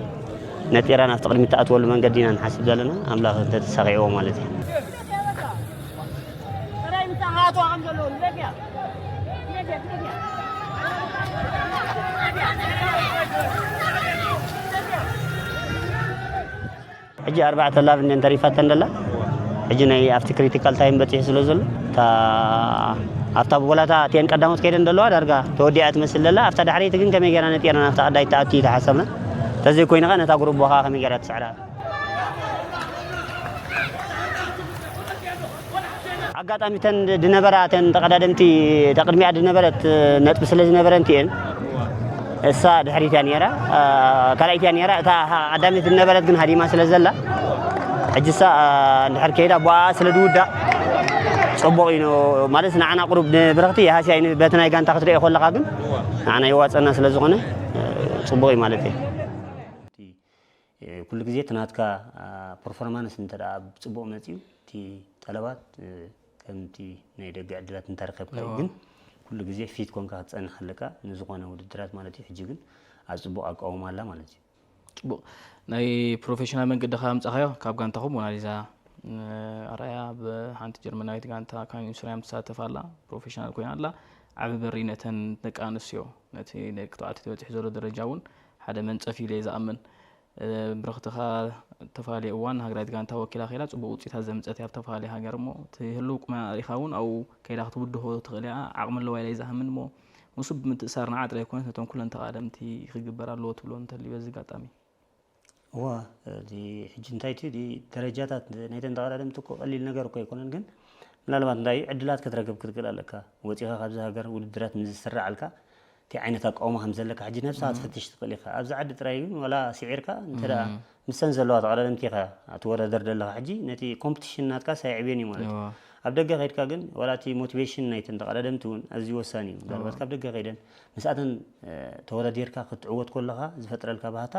ነጢራ ናብቲ ቅድሚት ትኣትወሉ መንገዲ ኢና ንሓስብ ዘለና። ኣምላኽ እንተተሳኺዕዎ ማለት እዩ። ጥራይ ምሳኻ ኣትዋ ከም ዘለዉ ንደግያ። ንደግያ፣ ንደግያ። ሕጂ ኣርባዕተ ላብ እንድየን ተሪፋተን ደላ። ሕጂ ናይ ኣብቲ ክሪቲካል ታይም በፂሑ ስለ ዘሎ፣ እታ ኣብታ ብቦላታ እቲአን ቀዳሞት ከይደን ዘለዋ ዳርጋ ተወዲኣ ትመስል ደላ። ኣብታ ዳሕረይቲ ግን ከመይ ገይራ ነጢርና ኣብታ ቀዳይ ትኣቱ እዩ ተሓሰብና። ተዘይኮይኑ ኸ ነታ ጉሩቦ ኸዓ ከመይ ገይራ ትስዕራ? ኣጋጣሚ ተን ድነበራ፣ ተን ተቐዳደምቲ፣ ተቕድሚያ ድነበረት ነጥቢ ስለ ዝነበረን እቲኤን፣ እሳ ድሕሪት እያ ነይራ፣ እ፣ ካልኣይቲ እያ ነይራ። እታ ቀዳሚት ድነበረት ግን ሃዲማ ስለ ዘላ፣ ሕጂ እሳ፣ እ፣ እንድሕር ከይዳ ብኣ ስለ ድውዳእ ጽቡቕ እዩ ን-፣ ማለት ንዓና ቁሩብ ንብረኽቲ ይሃስያ እዩ፣ በቲ ናይ ጋንታ ክትርእዮ ከለኻ ግን ንዓና ይዋጸና ስለ ዝኾነ፣ እ፣ ጽቡቕ እዩ ማለት እዩ። እቲ፣ እ፣ ኩሉ ግዜ እቲ ናትካ፣ እ፣ ፐርፎርማንስ እንተ ደኣ ብጽቡቕ መጺኡ፣ እቲ ጠለባት፣ እ፣ ከምቲ ናይ ደገ ዕድላት እንተረኸብካ እዩ። እዎ። ግን ኩሉ ግዜ ፊት ኮንካ ክትጸንሕ ኣለካ፣ ንዝኾነ ውድድራት ማለት እዩ። ሕጂ ግን ኣብ ጽቡቕ ኣቃውማ ኣላ ማለት እዩ። ጽቡቕ። ናይ ፕሮፌሽናል መንገድኻ ኣምጻኻዮ፣ ካብ ጋንታኹም ሞናሊዛ፣ እ፣ ኣርኣያ ኣብ ሓንቲ ጀርመናዊት ጋንታ ካን ዩኒቨርሲቲ ትሳተፍ ኣላ፣ ፕሮፌሽናል ኮይና ኣላ። ዓቢ በሪ ነተን ደቂ ኣንስትዮ፣ ነቲ ደቂ ተባዕትዮ ተበጺሑ ዘሎ ደረጃ እውን ሓደ መንጸፍ ኢለ እየ ዝኣምን። እ፣ ብረኽትኻ እተፈላለየ እዋን ሃገራዊት ጋንታ ወኪላ ከይዳ ጽቡቕ ውጽኢታት ዘምጸት እያ ኣብ ተፈላለየ ሃገር እሞ፣ እቲ ህሉው ቁመና ርኢኻ እውን ኣብኡ ከይዳ ክትውድሆ ትኽእል እያ። ዓቕሚ ኣለዋ ኢለ እየ ዝኣምን እሞ፣ ምስኡ ብምትእስሳር ንዓ ጥራይ ኣይኮነስ ነቶም ኩለን ተቓደምቲ ክግበር ኣለዎ ትብሎ እንተልዩ በዚ ኣጋጣሚ? እዋ፣ እዚ ሕጂ እንታይ እቲ፣ እቲ ደረጃታት ናይተን ተቐዳደምቲ እኮ ቀሊል ነገር እኮ ኣይኮነን፣ ግን ምናልባት እንታይ ዕድላት ክትረክብ ክትክእል ኣለካ። ወጺኻ ካብዚ ሃገር ውድድራት ምስ ዝስራዓልካ፣ እንታይ ዓይነት ኣቃውማ ከም ዘለካ ሕጂ ነብስኻ እም። ክትፍትሽ ትኽእል ኢኻ። ኣብዚ ዓዲ ጥራይ ግን ዋላ ስዒርካ፣ እንተ ደኣ እም። ምስተን ዘለዋ ተቐዳደምቲ ኢኻ ትወዳደር ዘለኻ፣ ሕጂ ነቲ ኮምፒቲሽን ናትካስ ኣየዕብዮን እዩ ማለት እዩ። እዋ። ኣብ ደገ ከይድካ ግን ዋላ እቲ ሞቲቬሽን ናይተን ተቐዳደምቲ እውን ኣዝዩ ወሳኒ እዩ። ምናልባት እዋ። ካብ ደገ ከይደን ምስኣተን፣ እ፣ ተወዳዲርካ ክትዕወት ከለኻ ዝፈጥረልካ ባህታ፣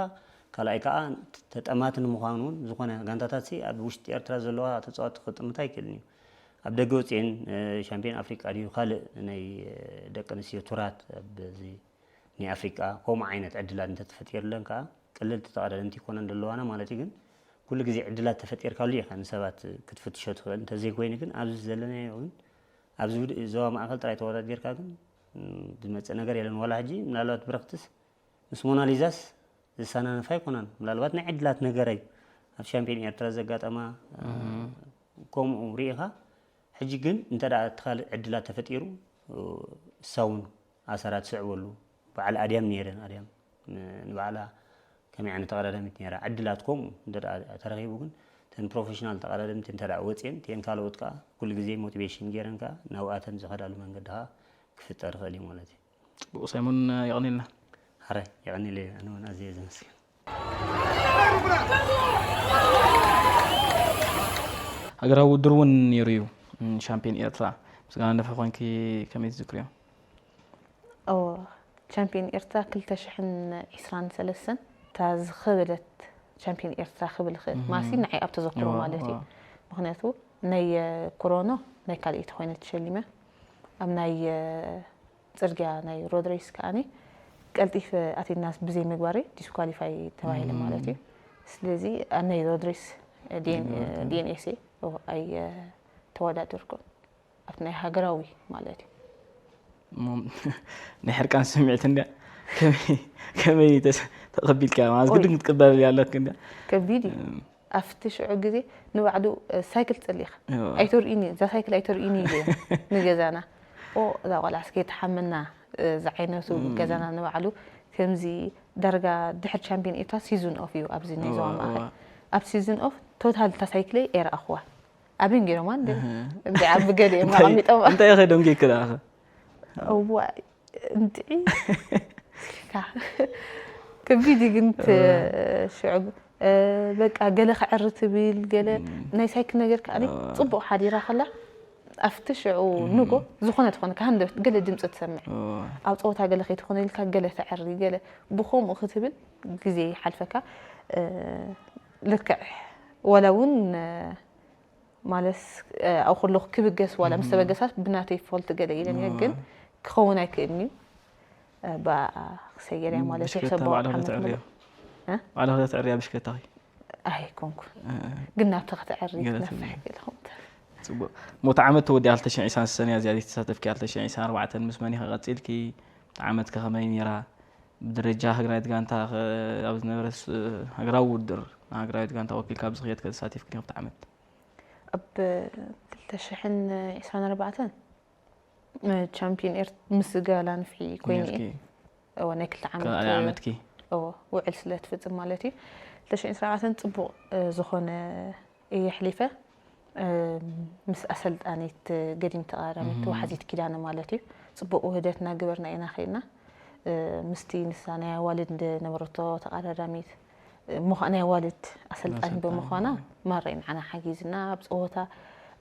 ካልኣይ ከኣ ተጠማቲ ንምዃን እውን ዝኾነ ጋንታታትሲ ኣብ ውሽጢ ኤርትራ ዘለዋ ተጻወትቲ ክጥምታ ኣይክእልን እዩ። ኣብ ደገ ወጺኤን፣ እ፣ ሻምፒዮን ኣፍሪቃ ድዩ ካልእ ናይ፣ እ፣ ደቂ ኣንስትዮ ቱራት ኣብዚ ናይ ኣፍሪቃ ከምኡ ዓይነት ዕድላት እንተተፈጢሩለን ከኣ ቀለልቲ ተቐዳደምቲ ይኮናን ዘለዋና ማለት እዩ። ግን ኩሉ ግዜ ዕድላት ተፈጢርካሉ ኢኻ ንሰባት ክትፍትሾ ትኽእል። እንተዘይኮይኑ ግን ኣብዚ ዘለናዮ ግን ኣብዚ ውድ-፣ ዞባ ማእከል ጥራይ ተወዳዲርካ ግን፣ ም፣ ዝመጽእ ነገር የለን። ዋላ ሕጂ ምናልባት ብረኽትስ ምስ ሞናሊዛስ ዝሰናነፋ ኣይኮናን። ምናልባት ናይ ዕድላት ነገር እዩ። ኣብ ሻምፒዮን ኤርትራ ዘጋጠማ፣ እ፣ እም። ከምኡ ርኢኻ። ሕጂ ግን እንተ ደኣ እቲ ካልእ ዕድላት ተፈጢሩ፣ እ፣ እሳ እውን ኣሰራ ትስዕበሉ። በዓል ኣድያም ነይረን፣ ኣድያም ን-፣ ንባዕላ ከመይ ዓይነት ተቐዳዳሚት ነይራ። ዕድላት ከምኡ እንተ ደኣ ተረኺቡ ግን እተን ፕሮፌሽናል ተቐዳደምቲ እንተ ደኣ ወፅየን፣ እተን ካልኦት ከኣ ኩሉ ግዜ ሞቲቬሽን ገይረን ከኣ ናብኣተን ዝኸዳሉ መንገዲ ከኣ ክፍጠር ይኽእል እዩ ማለት እዩ። ጽቡቕ ሳይሞን፣ የቐንየልና። ሓራይ፣ የቐንየለይ፣ ኣነ እውን ኣዝየ ዘመስግን። ሃገራዊ ውድድር እውን ነይሩ እዩ። ም፣ ሻምፒዮን ኤርትራ ምስጋና ነፍሒ ኮንኪ ከመይ ትዝክርዮ? ኦ፣ ቻምፒዮን ኤርትራ ክልተ ሽሕን ዕስራን ሰለስተን እታ ዝኸበደት ቻምፒዮን ኤርትራ ክብል እኽእል። እም። ማሲ ንዓይ ኣብ ተዘክሮ እዋ፣ ማለት እዩ። እዋ። ምኽንያቱ ናይ፣ እ፣ ኮሮና ናይ ካልኣይቲ ኮይነ ተሸሊመ። ኣብ ናይ፣ እ፣ ጽርግያ ናይ ሮድ ሬስ ከኣኒ ቀልጢፈ ኣቴንዳንስ ብዘይ ምግባረይ ዲስኳሊፋይ ተባሂለ እም። ማለት እዩ። ስለዚ ኣብ ናይ ሮድ ሬስ ዲ ኤን፣ ዲ ኤን ኤስ ኤ፣ ኦ፣ ኣይ፣ እ፣ ተወዳደርኩን። ኣብቲ ናይ ሃገራዊ ማለት እዩ። እሞ ናይ ሕርቃን ስምዒት እንድያ ከመይ፣ ከመይ ተስ-፣ ተቐቢልካያ? ማለት ኦይ። ግድን ክትቅበል ኣለክ እንድያ። ከቢድ እዩ። እም። ኣብቲ ሽዑ ግዜ ንባዕሉ፣ እ፣ ሳይክል ጸሊኻ፣ እዋ። "ኣይተርእዩኒ፣ እዛ ሳይክል ኣይተርእዩኒ" ኢለ ንገዛና። ኦ፣ እዛ ቆልዓስ ከይትሓመና፣ እ፣ ዝዓይነቱ እም። ገዛና ንባዕሉ ከምዚ ዳርጋ ድሕሪ ቻምፒዮን ኤርትራ ሲዝን ኦፍ እዩ ኣብዚ ናይ እዋ፣ ዞባ ማእከል። እዋ። ኣብ ሲዝን ኦፍ ቶታል እታ ሳይክለይ ኣይረኣኽዋ። ኣበይን ገይሮማ እንዴ? እህ። እንዴ ኣብ ገለ እዮም እንታይ፣ ኣቐሚጦማ። እንታይ ከይዶም ጌርክ ደኣኸ? እዋይ፣ እንድዒ። ካ-፣ ከቢድ እዩ ግን ት-፣ እህ። ሽዑ፣ እ፣ በቃ ገለ ክዕሪ ትብል፣ ገለ እም። ናይ ሳይክል ነገር ከኣ እዋ። ጽቡቕ ሓዲራ ከላ፣ ኣብቲ ሽዑ እም። ንጎ ዝኾነ ትኾነ ከሃንደበት ገለ ድምጺ ትሰምዕ። እዋ። ኣብ ጸወታ ገለ ከይትኾነ ኢልካ ገለ ተዕሪ፣ ገለ ብኸምኡ ክትብል ግዜ ይሓልፈካ። እ፣ ልክዕ ወላ እውን፣ እ፣ ማለት፣ እ፣ ኣብኡ ከለኹ ክብገስ ዋላ ምስ እም። ተበገሳት ብናተይ ፎልት ገለ ኢለን እየ፣ እዋ። ግን ክኸውን ኣይክእልን እዩ። እ፣ ብኣ ክሰየር እያ ማለት እዩ። ብሽክለታ ሰብ ባዕልኻ ዓመት ተዕርያ? ሙሉ። እ? ባዕልኻ ተዕርያ ብሽክለታኺ? ኣይኮንኩን። እ፣ እ። ግን ናብቲ ክትዕሪ ገለ ክትነፍሕ ትብል። ክኢልኹም። ጽቡቕ። እሞ እታ ዓመት ተወዲኣ ክልተ ሽሕን ዕስራን ሰለስተን እያ እዚኣ ዘይተሳተፍኪ፣ ክልተ ሽሕን ዕስራን ኣርባዕተን ምስ መን ኢኺ ቀጺልኪ? እታ ዓመትከ ከመይ ነይራ? ብደረጃ ሃገራዊት ጋንታ ከ-፣ ኣብ ዝነበረ ስ-፣ ሃገራዊ ውድድር ንሃገራዊት ጋንታ ወኪልካ ኣብ ዝኽየድ ከ ተሳቲፍክን ኣብቲ ዓመት? ኣብ ክልተ ሽሕን ዕስራን ኣርባዕተን ቻምፒዮን ኤርት ምስ ጋላ ንፍሒ ኮይኑ እየ። ነርኪ እወ ናይ ክልተ ዓመት ካልኣይ ዓመትኪ እዎ ውዕል ስለ ትፍጽም ማለት እዩ። ክልተ ሽሕን ዕስራን ኣርባዕተን ጽቡቕ እ፣ ዝኾነ እየ ኣሕሊፈ እ፣ ምስ ኣሰልጣኒት ገዲም ተቓዳዳሚት እህ። ወሓዚት ኪዳነ ማለት እዩ። ጽቡቕ ውህደት እናገበርና ኢና ኸይድና እ፣ ምስቲ ንሳ ናይ ኣዋልድ ዝነበረቶ ተቓዳዳሚት እ፣ ምዃ- ናይ ኣዋልድ ኣሰልጣኒ ኣሰልጣኒ ብምዃና እዎ። ማረይ ንዓና ሓጊዝና ኣብ ጸወታ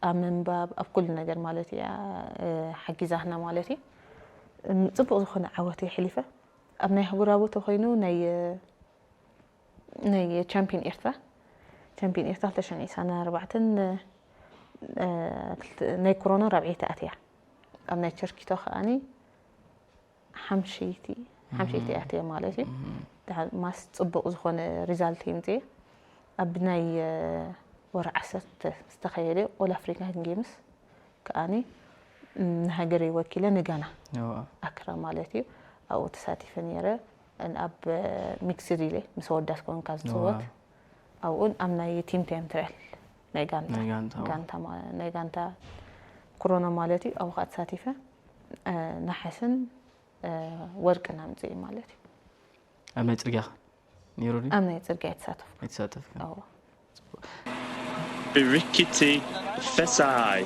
ኣብ ምንባብ ኣብ ኩሉ ነገር ማለት እያ እ፣ ሓጊዛትና ማለት እዩ። እም፣ ጽቡቕ ዝኾነ ዓወት የሕሊፈ ኣብ ናይ ኣህጉራዊ ተኾይኑ ናይ ናይ ቻምፒዮን ኤርትራ ቻምፒዮን ኤርትራ ክልተ ሽሕን ዕስራን ኣርባዕተን እ፣ ክልተ- ናይ ኮሮና ራብዐይቲ ኣትያ ኣብ ናይ ቸርኪቶ ከኣኒ ሓምሸይቲ ሓምሸይቲ ኣትየ ማለት እዩ። ድሓር ማስ ጽቡቕ ዝኾነ ሪዛልት የምጽእ ኣብ ናይ እ፣ ወርሒ ዓሰርተ ዝተኸየደ ኦል ኣፍሪካን ጌምስ ከኣኒ ም፣ ንሃገረይ ወኪለ ንጋና እዋ ኣክራ ማለት እዩ ኣብኡ ተሳቲፈ ነይረ ኣብ ሚክስድ ሪሌ ምስ ኣወዳት ኮንካ ዝፅወት ኣብኡን ኣብ ናይ ቲም ቴም ትረል ናይ ጋንታ ናይ ጋንታ እዋ ጋንታ ማ- ናይ ጋንታ ኮሮና ማለት እዩ ኣብኡ ከዓ ተሳቲፈ እ፣ ነሓስን እ፣ ወርቅን ኣምፅእ ማለት እዩ ኣብ ናይ ፅርግያ ነይሩ ድዩ ኣብ ናይ ፅርግያ የተሳተፍኩ ኣይተሳተፍካ እዎ Birikiti Fesai,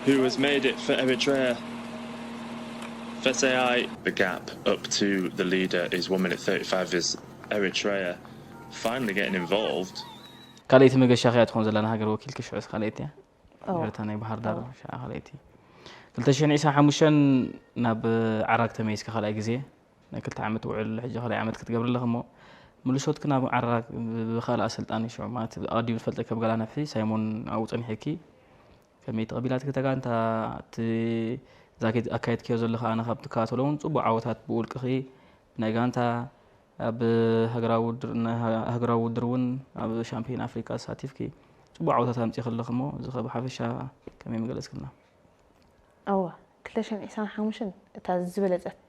who has made it for Eritrea. Fesai, the gap up to the leader is one minute thirty-five as Eritrea finally getting involved. ካልኣይቲ መገሻ ከያ ትኾን ዘላ ንሃገር ወኪልኪ ሽዑስ ካልኣይቲ እያ እዎ ኤርትራ ናይ ባህር ዳር እዎ ሸዓ ካልኣይቲ ክልተ ሽሕን ዕስራን ሓሙሽተን ናብ ዓራግ ተመይስካ ካልኣይ ግዜ ናይ ክልተ ዓመት ውዕል ሕጂ ካልኣይ ዓመት ክትገብሪ ኣለኺ እሞ ምልሶትኪ ናብ ዓራግ ብካልእ ኣሰልጣኒ ሽዑ ማለት ኣቐዲሙ ዝፈልጠኪ ኣብ ጋላ ነፍሒ ሳይሞን ኣብኡ ጸኒሕኪ ከመይ ተቐቢላትኪ እታ ጋንታ እቲ ዛኪ ኣካየድክዮ ዘለኺ ኣነ ካብ ትከታተሎ እውን ጽቡቕ ዓወታት ብውልቅኺ ብናይ ጋንታ ኣብ ሃገራዊ ውድር ናይ ሃ- ሃገራዊ ውድር እውን ኣብ ሻምፒዮን ኣፍሪቃ ተሳቲፍኪ ጽቡቕ ዓወታት ኣምጺእኺ ኣለኺ እሞ እዚ ከ ብሓፈሻ ከመይ ምገለጽክልና እወ ክልተ ሽሕን ዕስራን ሓሙሽተን እታ ዝበለጸት